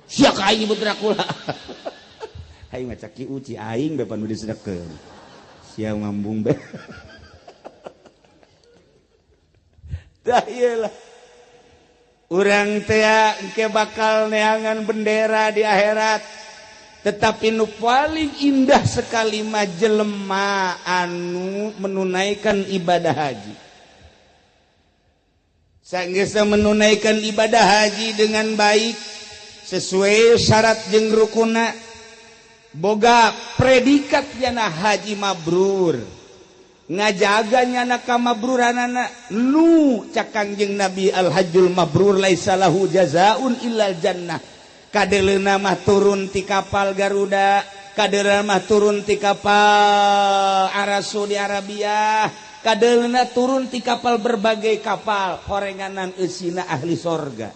Sia ka aing nyebut Dracula. Aing mah caki uci aing bepan nu disedekeun. Sia ngambung be. Tah ieu lah. Urang teh engke bakal neangan bendera di akhirat. Tetapi nu paling indah sekali mah jelema anu menunaikan ibadah haji. Sanggeus menunaikan ibadah haji dengan baik sesuai syarat jeung rukuna, boga predikat jana haji mabrur. Ngajaga nyana kamabruranana nu cak Kangjeng Nabi al hajjul mabrur laisa lahu jazaun illal jannah. Kadeleuna mah turun ti kapal Garuda, kadeleuna mah turun ti kapal Arab Saudi Arabia, kadeleuna turun ti kapal berbagai kapal horenganan eusina ahli sorga.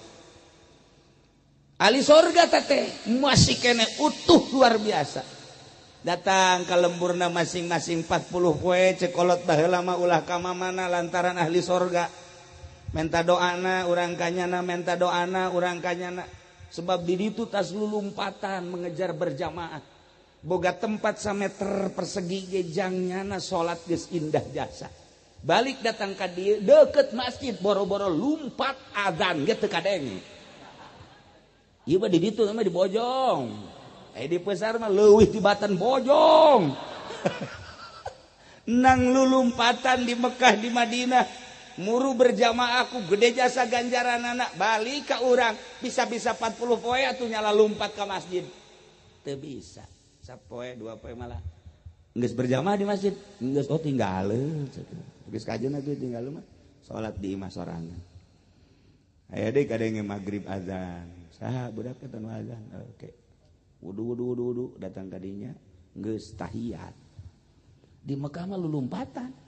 Ahli sorga teh masih kene utuh luar biasa. Datang ke lemburna masing-masing 40 poe cekolot baheula mah ulah ka mamana lantaran ahli sorga. Menta doana urang kanyana, menta doana urang kanyana. Sebab di ditu tas lulumpatan mengejar berjamaah. Boga tempat sameter persegi ge jangnyana salat geus indah jasa. Balik datang ka dieu deket masjid boro-boro lumpat azan ge teu kadenge. Ieu mah di ditu mah di Bojong. Di pasar mah leuwih tibatan Bojong. Nang lulumpatan di Mekah di Madinah muru berjamaah ku gede jasa ganjaran anak balik ka urang bisa-bisa 40 poe atuh nyala lumpat ka masjid. Teu bisa. Sapoe dua poe malah geus berjamaah di masjid. Geus oh tinggal. Geus kajeun atuh tinggal mah salat di imah sorangan. Aya deui kadenge magrib azan. Saha budak eta nu azan? Oke. Wudu wudu wudu wudu datang kadinya geus tahiyat. Di Mekah mah lulumpatan.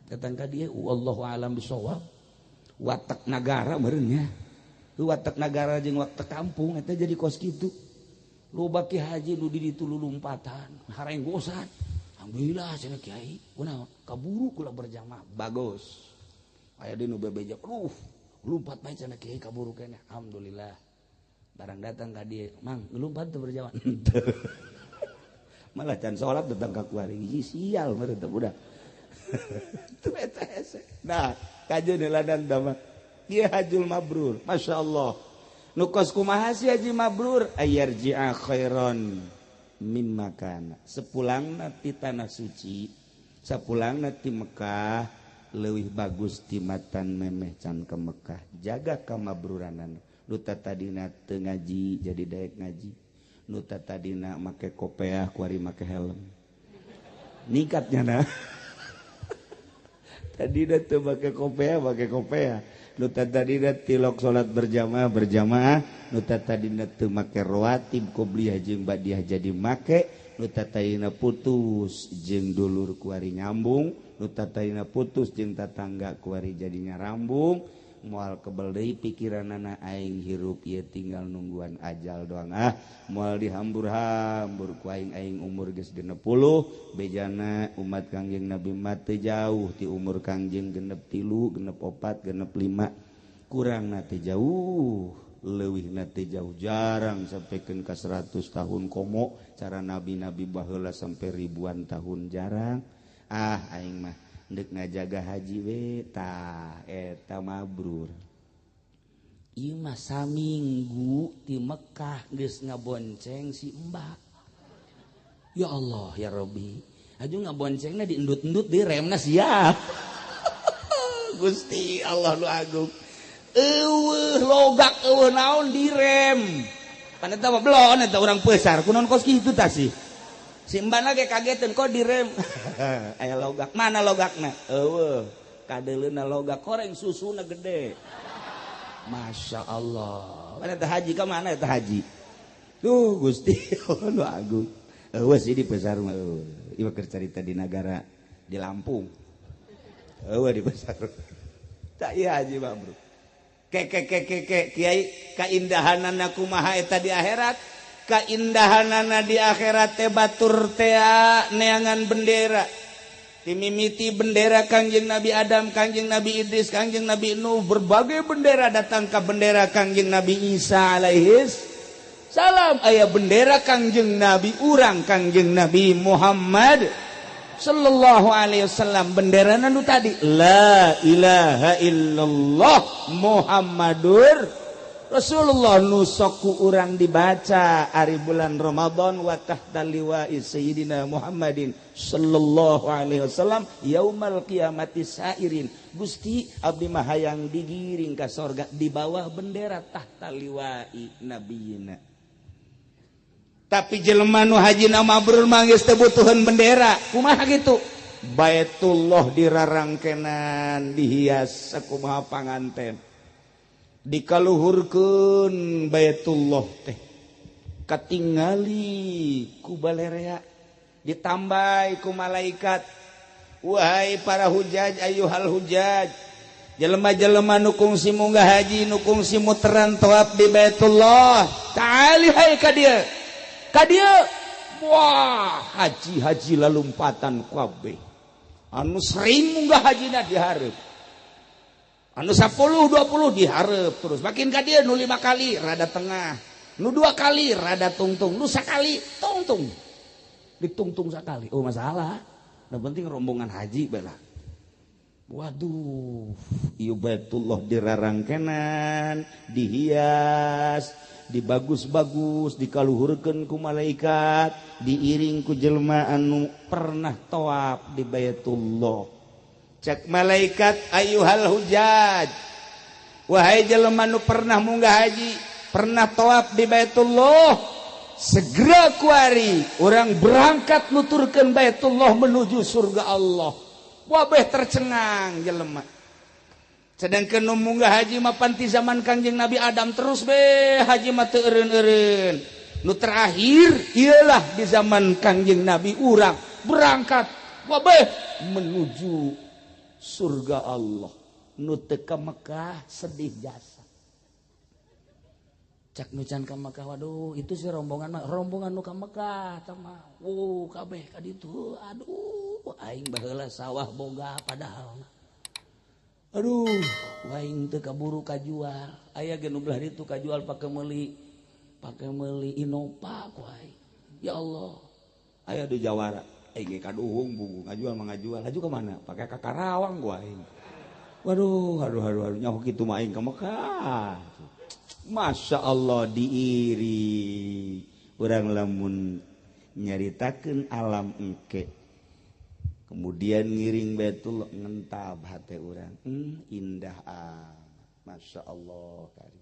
Datang ka dieu wallahu alam bisawab. Watak nagara meureun nya. Watak nagara jeung watak kampung eta jadi kos kitu. Loba ki haji nu di ditu lulumpatan, harenggosan. Alhamdulillah cenah kiai, kunaon? Kaburu kula berjamaah. Bagus. Aya deui nu bebeja, aduh, lumpat bae cenah kiai kaburu keneh. Alhamdulillah. Barang datang ka dieu, mang ngelumpat teu berjamaah. Malah can salat datang ka kuari. Sial meureun teh budak. Teu eta hese. Nah, kajeun heuladan mah. Ieu hajul mabrur, masyaallah. Nu kos kumaha si haji mabrur? Ayarji'a khairan mimma kana. Sepulangna ti tanah suci, sapulangna ti Mekah leuwih bagus timatan memeh can ke Mekah. Jaga kamabruranan. Nu tadina teu ngaji jadi daek ngaji. Nu tadina make kopeah kuari make helm. Nikatnya nah. Tadina teu make kopeah make kopeah. Nu tadina tilok salat berjamaah berjamaah. Nu tadina teu make rawatib qobliyah jeung badiah jadi make. Nu tadina putus jeung dulur kuari nyambung. Nu tadina putus jeung tatangga kuari jadi nyarambung. Moal kebel deui pikiranana aing hirup ieu tinggal nungguan ajal doang ah. Moal dihambur-hambur ku aing aing umur geus 60 bejana umat Kangjeng Nabi mah teu jauh ti umur Kangjeng 63, 64, 65 kurangna teu jauh leuwihna teu jauh jarang sampikeun ka 100 tahun komo cara nabi-nabi baheula sampai ribuan tahun jarang ah aing mah ndek ngajaga haji we tah eta mabrur. Ieu mah saminggu ti Mekah geus ngabonceng si Mbak. Ya Allah ya Rabbi. Aju ngaboncengna diendut-endut di remna siap. Gusti Allah nu agung. Eueuh logak eueuh naon direm. Pan eta mah belon eta urang peusar kunaon kos kitu tah sih. Si mbana ge kageteun kok direm. Aya logak, mana logakna? Eueuh, kadeuleuna logak koreng susuna gede. Masya Allah. Mana teh haji ka mana teh haji? Duh Gusti nu agung. Eueuh sih di pasar mah eueuh. Ieu keur carita di nagara di Lampung. Eueuh di pasar. Tak ieu haji mah bro. Ke ke ke ke ke kiai, kaindahanana kumaha eta di akhirat? Kaindahanana di akhirat teh batur tea neangan bendera. Timimiti bendera Kangjeng Nabi Adam, Kangjeng Nabi Idris, Kangjeng Nabi Nuh, berbagai bendera datang ke bendera Kangjeng Nabi Isa alaihis salam, aya bendera Kangjeng Nabi urang, Kangjeng Nabi Muhammad sallallahu alaihi wasallam. Bendera nu tadi, la ilaha illallah Muhammadur Rasulullah, nu sok ku urang dibaca ari bulan Ramadan, wa tahta liwa'i sayyidina Muhammadin sallallahu alaihi wasallam yaumal qiyamati sairin. Gusti, abdi mah hayang digiring ka sorga di bawah bendera tahta liwa'i nabiyina. Tapi jelema nu haji mabrur mah geus teu butuheun bendera. Kumaha kitu? Baitullah dirarangkenan, dihias sakumaha panganten, dikaluhurkeun Baitullah teh, katingali ku balerea, ditambah ku malaikat, "Wahai para hujaj, ayyuhal hujaj, jelema-jelema nu kungsi munggah haji, nu kungsi muteran tawaf di Baitullah, ta'ali, hai ka dieu, ka dieu." Wah, haji-haji lalumpatan kabeh. Anu sering munggah hajina dihareup, anu 10 20 dihareup, terus makin ka dieu nu lima kali rada tengah, nu dua kali rada tungtung, nu sakali tungtung, ditungtung sekali. Oh, masalah. Yang penting rombongan haji bela. Waduh, ieu Baitullah dirarangkenan, dihias, dibagus-bagus, dikaluhurkeun ku malaikat, diiring ku jelema anu pernah tawaf di Baitullah. Cek malaikat, "Ayyuhal hujaj, wahai jelema nu pernah munggah haji, pernah tawaf di Baitullah, segera kuari urang berangkat nuturkeun Baitullah menuju surga Allah." Wabeh tercengang jelema. Sedangkan nu munggah haji mah pan ti zaman Kangjeng Nabi Adam terus be haji mah teu eureun-eureun. Nu terakhir ialah di zaman Kangjeng Nabi urang berangkat wabeh menuju surga Allah. Nu teu ka Mekah sedih jasa. Cak nu can ka Mekah, waduh, itu sih rombongan mah, rombongan nu ka Mekah tah mah. Wuh, kabeh ka ditu. Aduh, aing baheula sawah boga padahal. Aduh, aing teu kaburu kajual. Aya ge nu belah ditu kajual pake meuli Innova ku aing. Ya Allah. Aya di Jawara. Aing ge kaduhung buku ngajual mah ngajual. Laju ke mana? Pake ka Karawang ku aing. Waduh, aduh, aduh, aduh, nyaho kitu mah aing ka Mekah. Masya Allah, diiri urang lamun nyaritakeun alam engke. Kemudian ngiring Baitullah, ngentab hati urang. Indah ah. Masya Allah kari.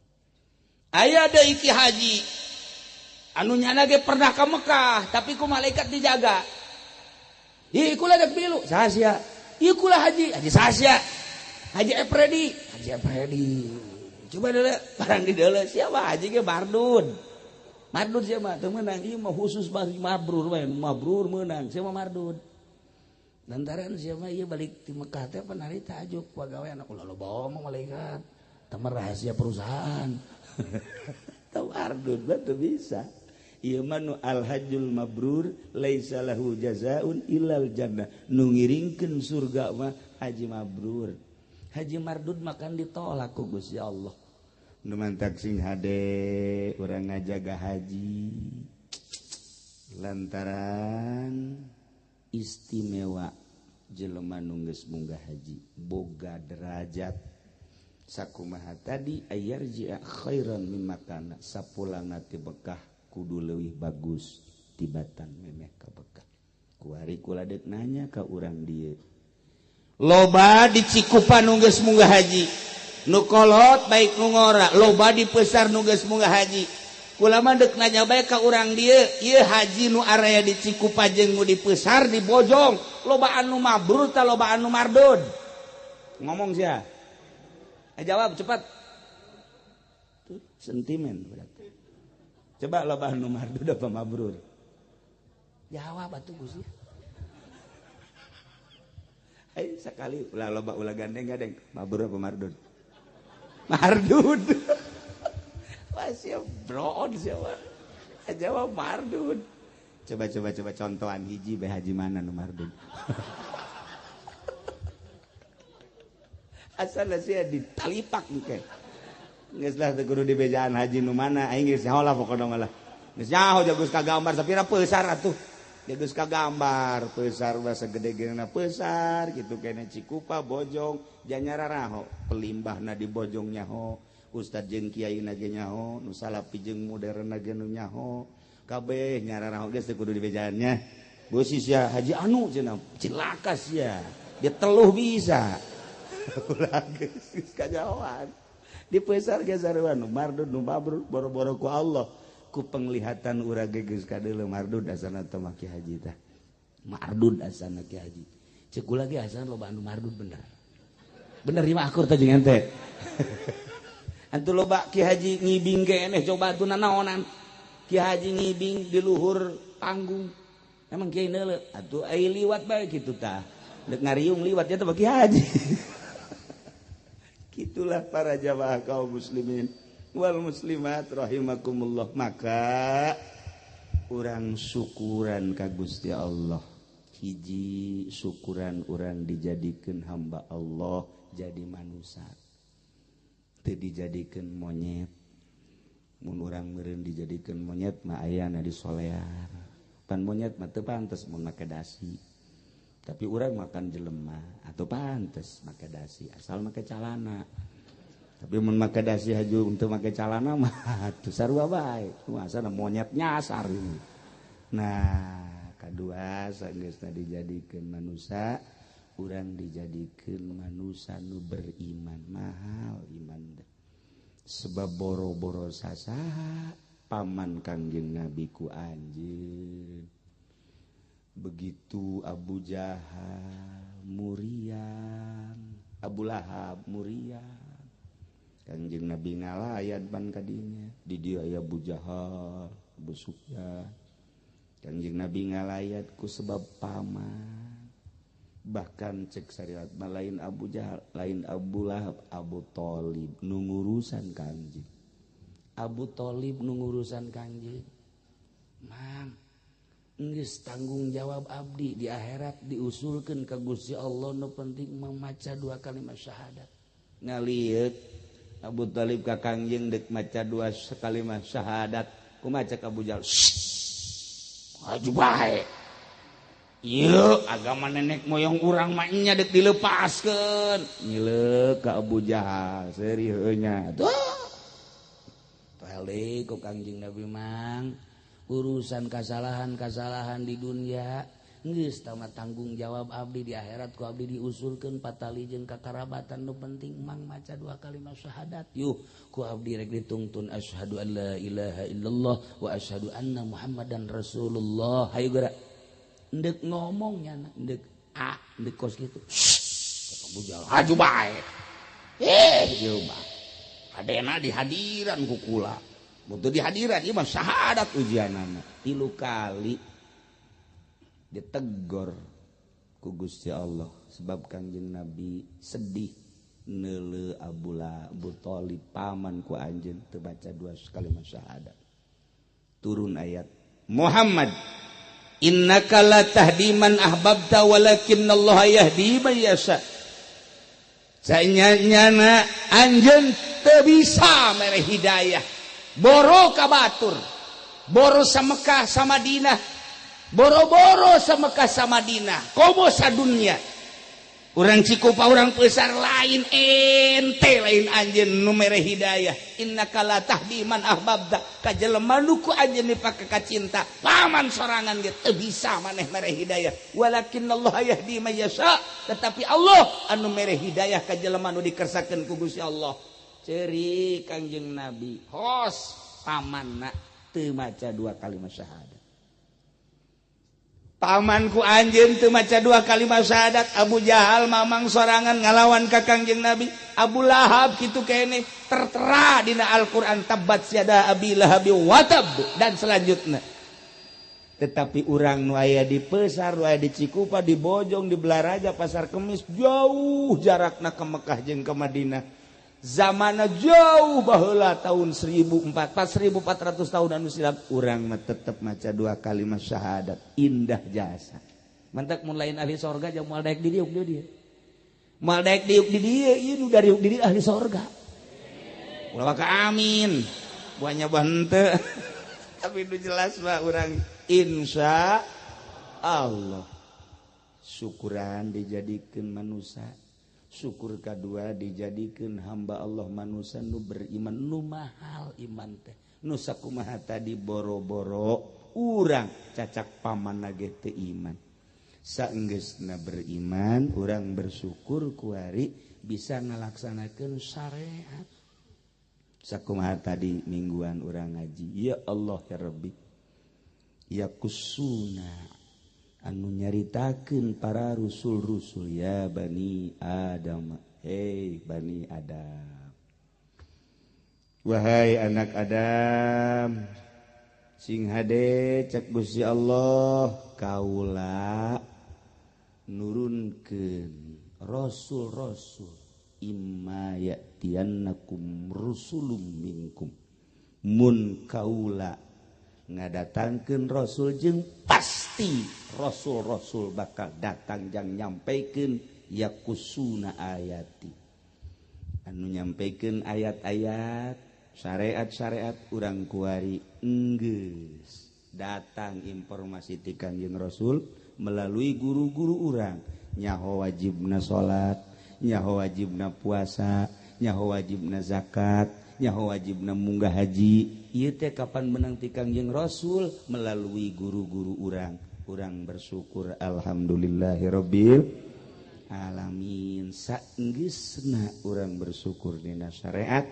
Aya deui ki haji anu nyana ge pernah ke Mekah, tapi ku malaikat dijaga. Ih, kula dek milu, saha sia? Ieu kula haji, haji saha sia? Haji Efredi, Haji Efredi. Coba dulu, barang di dulu, siapa haji ge mardud. Mardud siapa mah teu meunang, ieu mah khusus mabrur we, mabrur meunang, siapa mardud. Lantaran siapa ieu balik di Mekah teh penari tajuk pagawean ulah loba omong malaikat. Teman rahasia perusahaan. Tahu mardud teu bisa. Ieu mah nu al hajjul mabrur laisa lahu jazaun illal jannah. Nu ngiringkeun surga mah haji mabrur. Haji mardud makan ditolak ku Gusti Allah. Nu mantak sing hade urang ngajaga haji. Lantaran istimewa jelema nu geus munggah haji boga derajat sakumaha tadi, ayyarji'a khairan mimma kana, sapulangna ti Mekah kudu leuwih bagus tibatan memeh ka Mekah. Kuari kula deuk nanya ka urang dieu, loba di Cikupa nu geus munggah haji, nu kolot baik nu ngora, loba di Pesar nu geus munggah haji. Kula mah deuk nanya bae ka urang dieu, ieu haji nu area di Cikupa jeung nu di Pesar, di Bojong, loba anu mabrur ta loba anu mardud? Ngomong sia. Jawab cepat. Tuh, sentimen berarti. Coba, loba anu mardud apa mabrur? Jawab atuh, Gusti. Ayo sekali, ulah loba, ulah gandeng-gandeng. Mabrur apa mardud? Mardud. Wah siap broon siapa? Jawab mardud. Coba coba coba contohan hiji bae haji mana nu mardud. Asal sia ditalipak engke. Geus lah teu kudu dibejaan haji nu mana aing geus nyaho lah pokona mah lah. Geus nyaho jagus kagambar sapira peusar atuh. Geus kagambar peusar bahasa gede-gedena peusar kitu kene Cikupa Bojong janyara raho pelimbahna di Bojong nyaho ustad jeung kiai na ge nyaho nu salapi jeung modern na ge nu nyaho kabeh nyara raho geus teu kudu dibejaan nya. Beusi sia haji anu cenah cilaka sia dia teluh bisa. Ulah geus kajahoan di peusar ge sarua nu mardud nu mabrur boro-boro ku Allah ku penglihatan urang ge geus kadeuleu mardud asana teh mah ki haji tah mardud asana ki haji ceuk kula ge asana loba anu mardud bener bener ieu mah akur teh jeung ente antu loba ki haji ngibing keneh coba atuh nanaonan ki haji ngibing di luhur panggung emang kiai neuleuh atuh ai liwat bae kitu tah deuk ngariung liwat nya teh ki haji. Itulah para jamaah kaum muslimin wal muslimat rahimakumullah. Maka urang syukuran ka Gusti Allah. Hiji syukuran urang dijadikeun hamba Allah jadi manusia. Teu dijadikeun monyet. Mun urang meureun dijadikeun monyet mah ayana di solear. Pan monyet mah teu pantes mun make dasi. Tapi urang makan jelema atau pantes make dasi asal make calana. Tapi mun make dasi haju untuk make calana mah atuh sarua bae. Asana monyet nyasar ini. Nah, kadua sageusna dijadikeun manusia, urang dijadikeun manusia nu beriman. Mahal iman teh. Sebab boro-boro sasaha paman Kangjeng Nabi ku anjeun. Begitu Abu Jahal muriang, Abu Lahab muriang. Kangjeng Nabi ngalayan pan kadinya. Di dieu aya Abu Jahal, Abu Sufyan. Kangjeng Nabi ngalayat ku sebab paman. Bahkan cek syariat mah lain Abu Jahal, lain Abu Lahab, Abu Thalib nu ngurusan Kangjeng. Abu Thalib nu ngurusan Kangjeng. Mang geus tanggung jawab abdi di akhirat diusulkeun ka Gusti Allah nu penting memaca dua kalimat syahadat. Ngalieuk Abu Thalib ka Kangjeng deuk maca dua kalimat syahadat. Kumaha cek Abu Jahal? Aju bae. Ieu agama nenek moyang urang mah nya deuk dilepaskeun. Ngileuk ka Abu Jahal seuri heueuh nya. Tuh. Toel ku Kangjeng Nabi mang. Urusan kasalahan-kasalahan di dunia geus tama tanggung jawab abdi di akhirat ku abdi diusulkeun patali jeung kakarabatan nu penting mang maca dua kalimat syahadat yuh ku abdi rek ditungtun asyhadu an la ilaha illallah wa asyhadu anna muhammadan rasulullah. Hayu geura endek ngomong nya endek a endek kos kitu Abu Jahal haju bae ieu mah kadena di hadiran ku kula. Butuh di hadiran ieu mah syahadat ujianana. 3 kali ditegor ku Gusti Allah sebab Kangjeng Nabi sedih neuleuh Abu Thalib paman ku anjeun teu baca dua kalimat syahadat. Turun ayat Muhammad innaka la tahdi man ahbabta walakinallaha yahdi man yasha. Sanyana anjeun teu bisa mere hidayah. Boro ka batur, boro sa Mekah sa Madinah, boro-boro sa Mekah sa Madinah, komo sa dunia. Urang Cikupa urang Peusar lain ente lain anjeun nu mere hidayah. Innaka la tahdi man ahbabta ka jelema nu ku anjeun dipake ka cinta, paman sorangan ge teu bisa maneh mere hidayah. Walakinallaha yahdi man yasha, tetapi Allah anu mere hidayah ka jelema nu dikersakeun ku Gusti Allah. Ceri Kangjeng Nabi hos pamanna teu maca dua kalimat syahadat. Pamanku anjeun teu maca dua kalimat syahadat. Abu Jahal mamang sorangan ngalawan ka Kangjeng Nabi. Abu Lahab kitu keneh tertera dina Al-Qur'an tabat siada abi lahabi watab dan selanjutnya. Tetapi urang nu aya di Pesar, nu aya di Cikupa, di Bojong, di Belaraja, Pasar Kemis jauh jarakna ke Mekah jeung ke Madinah. Zamana jauh baheula tahun 1400 tahun anu silam, urang mah tetep maca dua kalimat syahadat, indah jasa. Mantak mun lain ahli sorga jeung moal daek di diuk di dieu. Moal daek diuk di dieu, ieu nu dariuk di dieu ahli sorga. Ulah ka amin. Buahnya henteu. Tapi nu jelas mah urang insya Allah. Syukuran dijadikeun manusia. Syukur kedua dijadikan hamba Allah manusia nu beriman, nu mahal iman teh, nu sakumaha tadi boro-boro urang cacak paman ge teu iman. Saenggeusna beriman, urang bersyukur kuari bisa ngalaksanakeun syariat. Sakumaha tadi mingguan urang ngaji, ya Allah ya Rabbi, ya kusuna anu nyaritakeun para rusul-rusul, ya bani Adam, hei bani Adam, wahai anak Adam, sing hade cek Gusti Allah, kaula nurunkeun rasul-rasul, imma ya'tiyannakum rusulum minkum, mun kaula ngadatangkeun rasul jeung pasti rasul-rasul bakal datang jang nyampaikan yakusuna ayati, anu nyampaikan ayat-ayat syariat-syariat urang kuari enggeus datang informasi ti Kangjeng Rasul melalui guru-guru urang, nyaho wajibna salat, nyaho wajibna puasa, nyaho wajibna zakat, nyaho wajibna munggah haji. Ieu teh kapan menang ti Kangjeng Rasul melalui guru-guru urang. Urang bersyukur alhamdulillahirabbil alamin. Saenggeusna urang bersyukur dina syariat,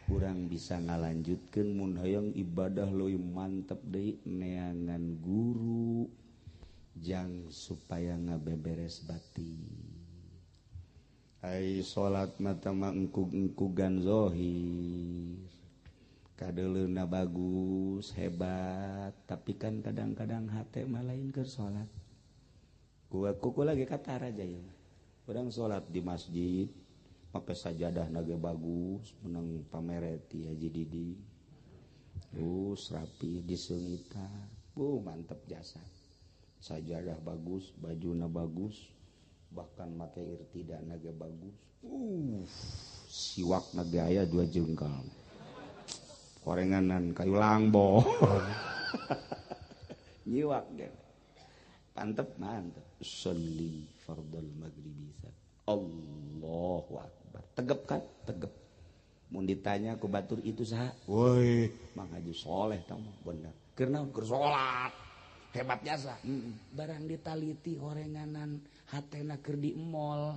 urang bisa ngalanjutkeun mun hoyong ibadah leuwih mantep deui neangan guru jang supaya ngabeberes batin. Ai salat mata mah engkug-engkugan zahir, kadeleuna bagus hebat, tapi kan kadang-kadang hate mah lain keur salat. Gua kuku lagi katara aja ya. Urang salat di masjid make sajadah ge bagus, menang pamereti Haji Didi. Terus rapi diseungitan. Bu mantep jasa. Sajadah bagus, bajuna bagus, bahkan make irtidana ge bagus. Siwak na ge aya 2 jengkal. Korenganan kayu langbo. Nyiwak ge. Mantep mantep. Sholli fardal maghribi. Allahu akbar. Tegep kan? Tegep. Mun ditanya ku batur itu saha? Woi, Mang Haji Soleh tah mah bener. Keur naon? Keur salat. Hebat jasa. Barang ditaliti horenganan hatena keur di mall.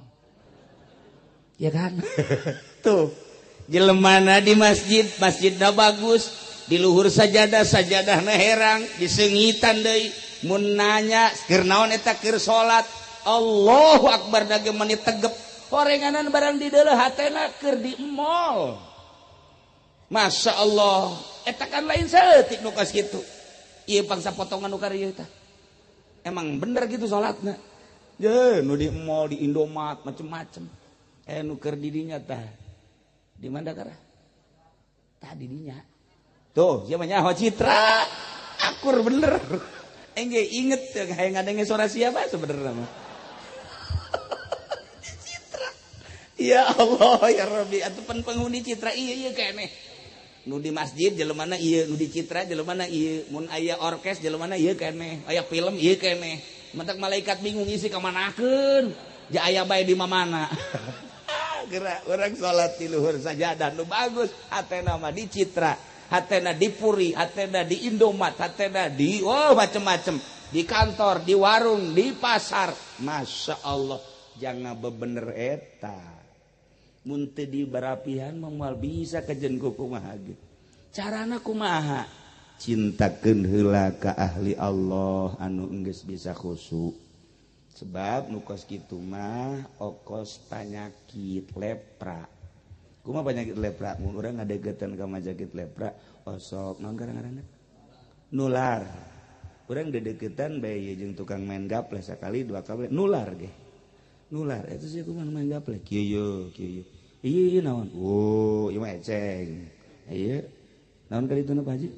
Ya kan? Tuh. Jelemana di masjid, masjidna bagus, di luhur sajadah, sajadahna herang, diseungitan deui. Mun nanya keur naon eta keur salat, Allahu akbar dage meni tegep. Horenganan barang di deuleuh hatena keur di mall. Masya Allah, eta kan lain saeutik nu kos kitu. Ieu bangsa potongan nu karieu tah. Emang bener gitu salatna. Ye, nu di mall, di Indomaret, macem-macem. Nu keur di dinya tah. Di mana kara? Tah di dinya. Tuh, siapa nyaho Citra. Akur bener. Engge inget kayak ngadenge suara siapa sebenarnya mah. Citra. Ya Allah ya Rabbi, atuh penghuni Citra iya iya keneh. Nu di masjid jelemana ieu, nu di Citra jelemana ieu, mun aya orkes jelemana ieu keneh, aya film ieu keneh. Mentak malaikat bingung isi ka manakeun. Ja aya bae di mamana. Gerak orang salat di luhur sajadah nu bagus, hatena mah di Citra, hatena di Puri, hatena di Indomaret, hatena di oh macem-macem, di kantor, di warung, di pasar. Masya Allah, jangan bebener eta. Mun teu dibarapihan mah moal bisa kajen ku kumaha ge. Carana kumaha? Cintakeun heula ka ahli Allah anu enggeus bisa khusyuk. Sebab nu kos kitu mah okos panyakit lepra. Kumaha penyakit lepra? Mun urang ngadeukeutan ka penyakit lepra, osok naon ngaranna? Nular. Urang dedeukeutan bae jeung tukang main gaple sakali dua kali nular ge. Nular eta sih kumaha main gaple? Kieu ye, kieu ye. Ieu naon? Oh, ieu mah eceng. Ieu naon kali itu Pak Haji?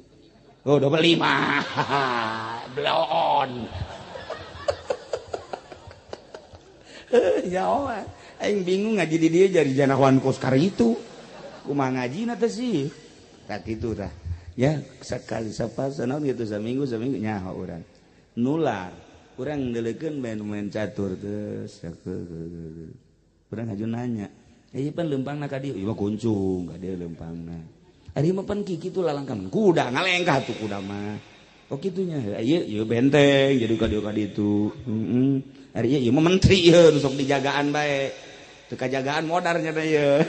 Oh, dobel 5. Bloon. Ya Allah, aing bingung ngaji di dieu jadi janawan kos kari itu. Kumaha ngajina teh sih? Tak kitu tah. Ya, sekali sapasa naon kitu saminggu saminggu nyaho urang. Nular. Urang ndeleukeun main-main catur teh. Urang haju nanya. Ieu pan leumpangna ka dieu, ieu mah kuncung ka dieu leumpangna. Ari mah pan kitu lalangkan kuda ngalengkah tuh kuda mah. Oh kitunya, ieu ieu benteng jadi ka dieu ka ditu. Heeh. Ari ieu mah menteri ieu nu sok dijagaan bae. Teu kajagaan modar nya teh ieu.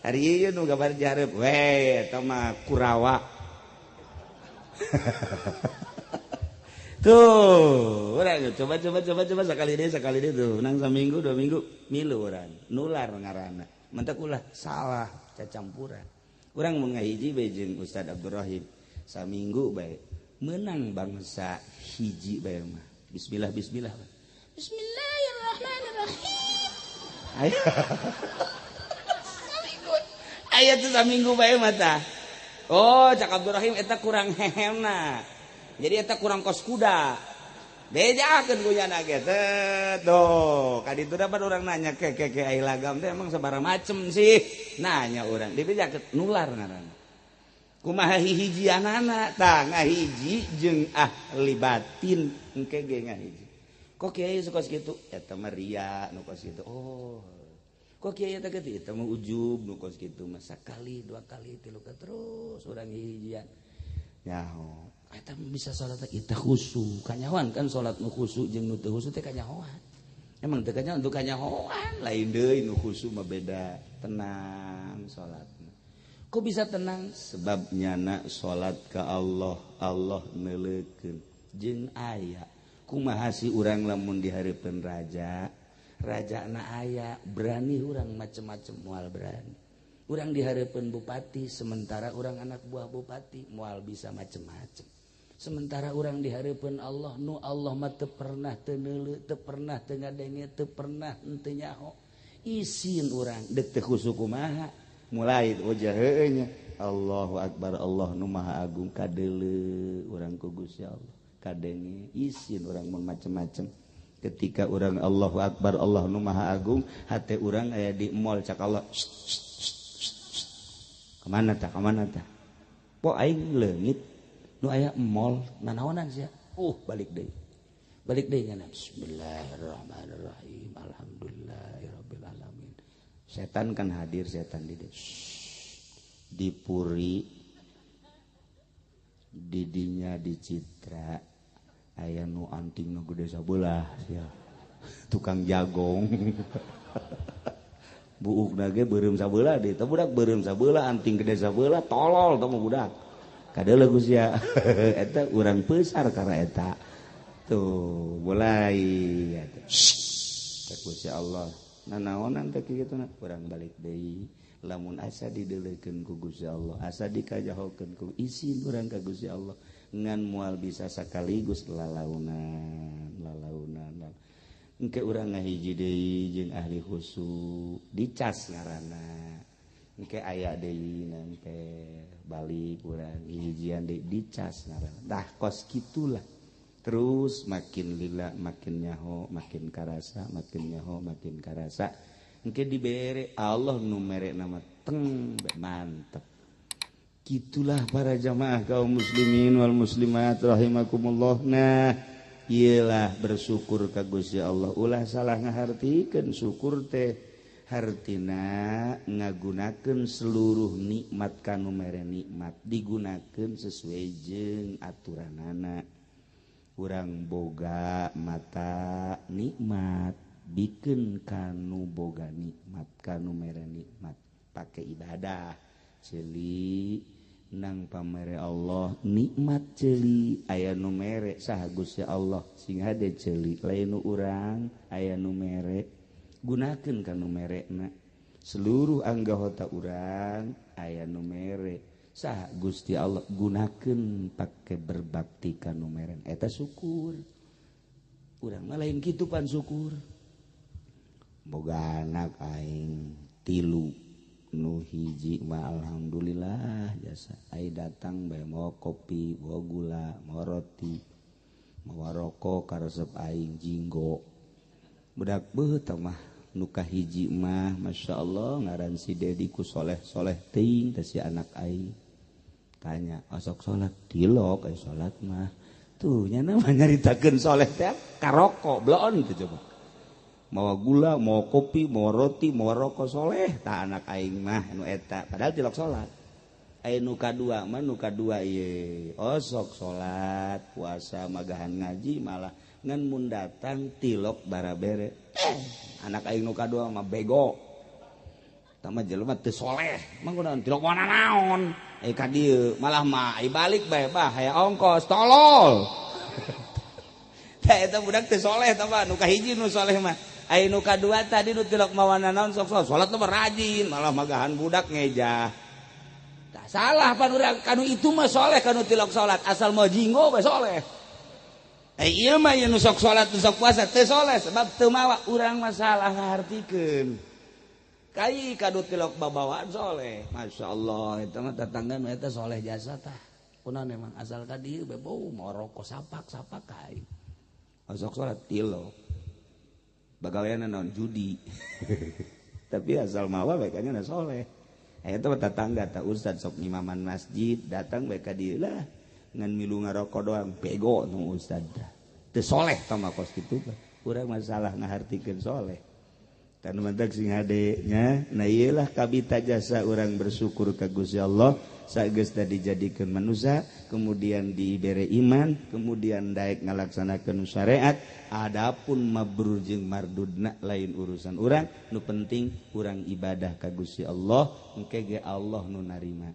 Ari ieu nu gabar jareup we eta mah Kurawa. Tuh, urang coba coba coba coba sekali deui tuh, menang saminggu 2 minggu milu urang, nular ngaranna. Mentak ulah salah cacampuran. Urang mun ngahiji bae jeung Ustaz Abdurrahim saminggu bae menang bangsa hiji bae mah. Bismillah bismillah. Bismillahirrahmanirrahim. Ayo. Saminggu. Aya tuh saminggu bae mah tah. Oh, cak Abdurrahim eta kurang hehemna. Jadi eta kurang kos kuda. Bejakeun ku nyana ge teh. Tuh, ka ditu dapat urang nanya ke ke ke ai lagam teh emang sabaraha macem sih. Nanya urang, dibejakeun nular ngaranna. Kumaha hihijianana tah ngahiji jeung ahli batin engke ge ngahiji. Kok kiai suka kitu? Eta mah ria nu kos kitu. Oh. Kok kiai eta kitu? Eta mah ujub nu kos kitu mah sakali, dua kali, tilu kali terus urang hihijian. Nyaho. Eta bisa salat eta khusyuk. Kanyahoan kan salat nu khusyuk jeung nu teu khusyuk teh kanyahoan. Emang teu kanyahoan teu kanyahoan, lain deui nu khusyuk mah beda. Tenang salatna. Kok bisa tenang? Sebab nyana salat ka Allah, Allah neuleukeun jeung aya. Kumaha sih urang lamun dihareupeun raja? Rajana aya, berani urang macem-macem moal berani. Urang dihareupeun bupati, sementara urang anak buah bupati moal bisa macem-macem. Sementara urang dihareupeun Allah, nu Allah mah teu pernah teu neuleu, teu pernah teu ngadenge, teu pernah teu nyaho. Isin urang deuk teu khusyuk kumaha? Mulai wajah heueuh nya. Allahu akbar, Allah nu maha agung kadeuleu urang ku Gusti Allah. Kadenge isin urang mun macem-macem. Ketika urang Allahu akbar, Allah nu maha agung, hate urang aya di mall cak Allah. Kemana tah? Kemana tah? Po aing leungit nu aya mall nanaonan sia. Balik deui. Balik deui nya. Bismillahirrahmanirrahim. Alhamdulillahirabbil alamin. Setan kan hadir, setan di dieu. Di Puri didinya di Citra aya nu anting nu gede sabelah sia. Tukang jagong. Buuk nage beureum sabelah deui, teh budak beureum sabelah, anting gede sabelah, tolol teh mah budak. Kadeuleu ku sia. Eta urang peusar karena eta. Tuh, mulai eta. Cek ku sia Allah. Nanaonan teh kitu na urang balik deui. Lamun asa dideuleukeun ku Gusti Allah, asa dikajahokeun ku isin urang ka Gusti Allah. Ngan moal bisa sakaligus lalaunan, lalaunan. Engke urang ngahiji deui jeung ahli khusyuk dicas ngaranna. Engke aya deui nempel balik urang hijian deui dicas ngaranna. Dah kos kitulah. Terus makin lila makin nyaho makin karasa, makin nyaho makin karasa. Engke dibere Allah nu mere nama teng mantep. Kitulah para jamaah kaum muslimin wal muslimat rahimakumullah. Nah, iyalah bersyukur ka Gusti Allah. Ulah salah ngahartikeun syukur teh hartina ngagunakeun seluruh nikmat kanu mere nikmat digunakeun sesuai jeung aturanana. Urang boga mata nikmat bikeun kanu boga nikmat kanu mere nikmat pake ibadah ceuli nang pamere Allah nikmat ceuli aya nu mere saha Gusti Allah sing hade ceuli lain nu urang aya nu mere gunakeun ka nu merena seluruh anggota urang aya nu mere saha Gusti Allah gunakeun pake berbakti ka nu mere eta syukur urang mah lain kitu pan syukur boga anak aing Tilu. Nu hiji mah alhamdulillah jasa ai datang bae mawa kopi, mawa gula, mawa roti, mawa rokok karesep aing jinggo. Budak beuh tah mah nu kahiji mah Masya Allah ngaran si Dedi ku soleh-soleh teuing teh si anak aing. Tanya, osok salat? Tilok ai salat mah. Tuh nya mah nyaritakeun soleh teh karokok bloon teh coba. Mawa gula, mawa kopi, mawa roti, mawa rokok soleh tah anak aing mah nu eta padahal tilok salat. Aya nu kadua mah, nu kadua ieu osok salat, puasa, magahan ngaji malah ngan mun datang tilok barabere. Anak aing nu kadua mah bego. Tah mah jelema teu soleh, mah kunaon tilok mawa naon? Eh ka dieu malah mah ai balik bae bah aya ongkos tolol. Tah eta budak teu soleh tah mah, nu kahiji nu soleh mah. Ai nu kadua tadi nu tilok mawa naon sok salat mah rajin malah magahan budak ngejah. Tah salah pan urang kanu itu mah soleh kanu tilok salat asal mau jinggo bae soleh. Eh ieu mah ieu nu sok salat nu sok puasa teu soleh sebab teu mawa urang mah salah ngahartikeun. Kai kanu tilok babawaan soleh. Masya Allah eta mah tetangga nu eta soleh jasa tah. Kunaon emang asal ka dieu bae bau mawa rokok sapak-sapak ka aing. Osok salat tilok. Bagaweana naon judi. Tapi asal mawa bae kanya soleh. Eta mah tetangga tah ustad sok ngimaman masjid datang bae ka dieu lah ngan milu ngarokok doang bego nu ustad tah. Teu soleh tah mah kos kitu mah. Urang masalah ngahartikeun soleh. Kan mantak sing hade nya. Nah ieu lah kabita jasa urang bersyukur ka Gusti Allah sageus tadi dijadikeun manusia kemudian dibere iman kemudian daek ngalaksanakeun syariat. Adapun mabrur jeung mardudna lain urusan urang, nu penting urang ibadah ka Gusti Allah engke ge Allah nu narima.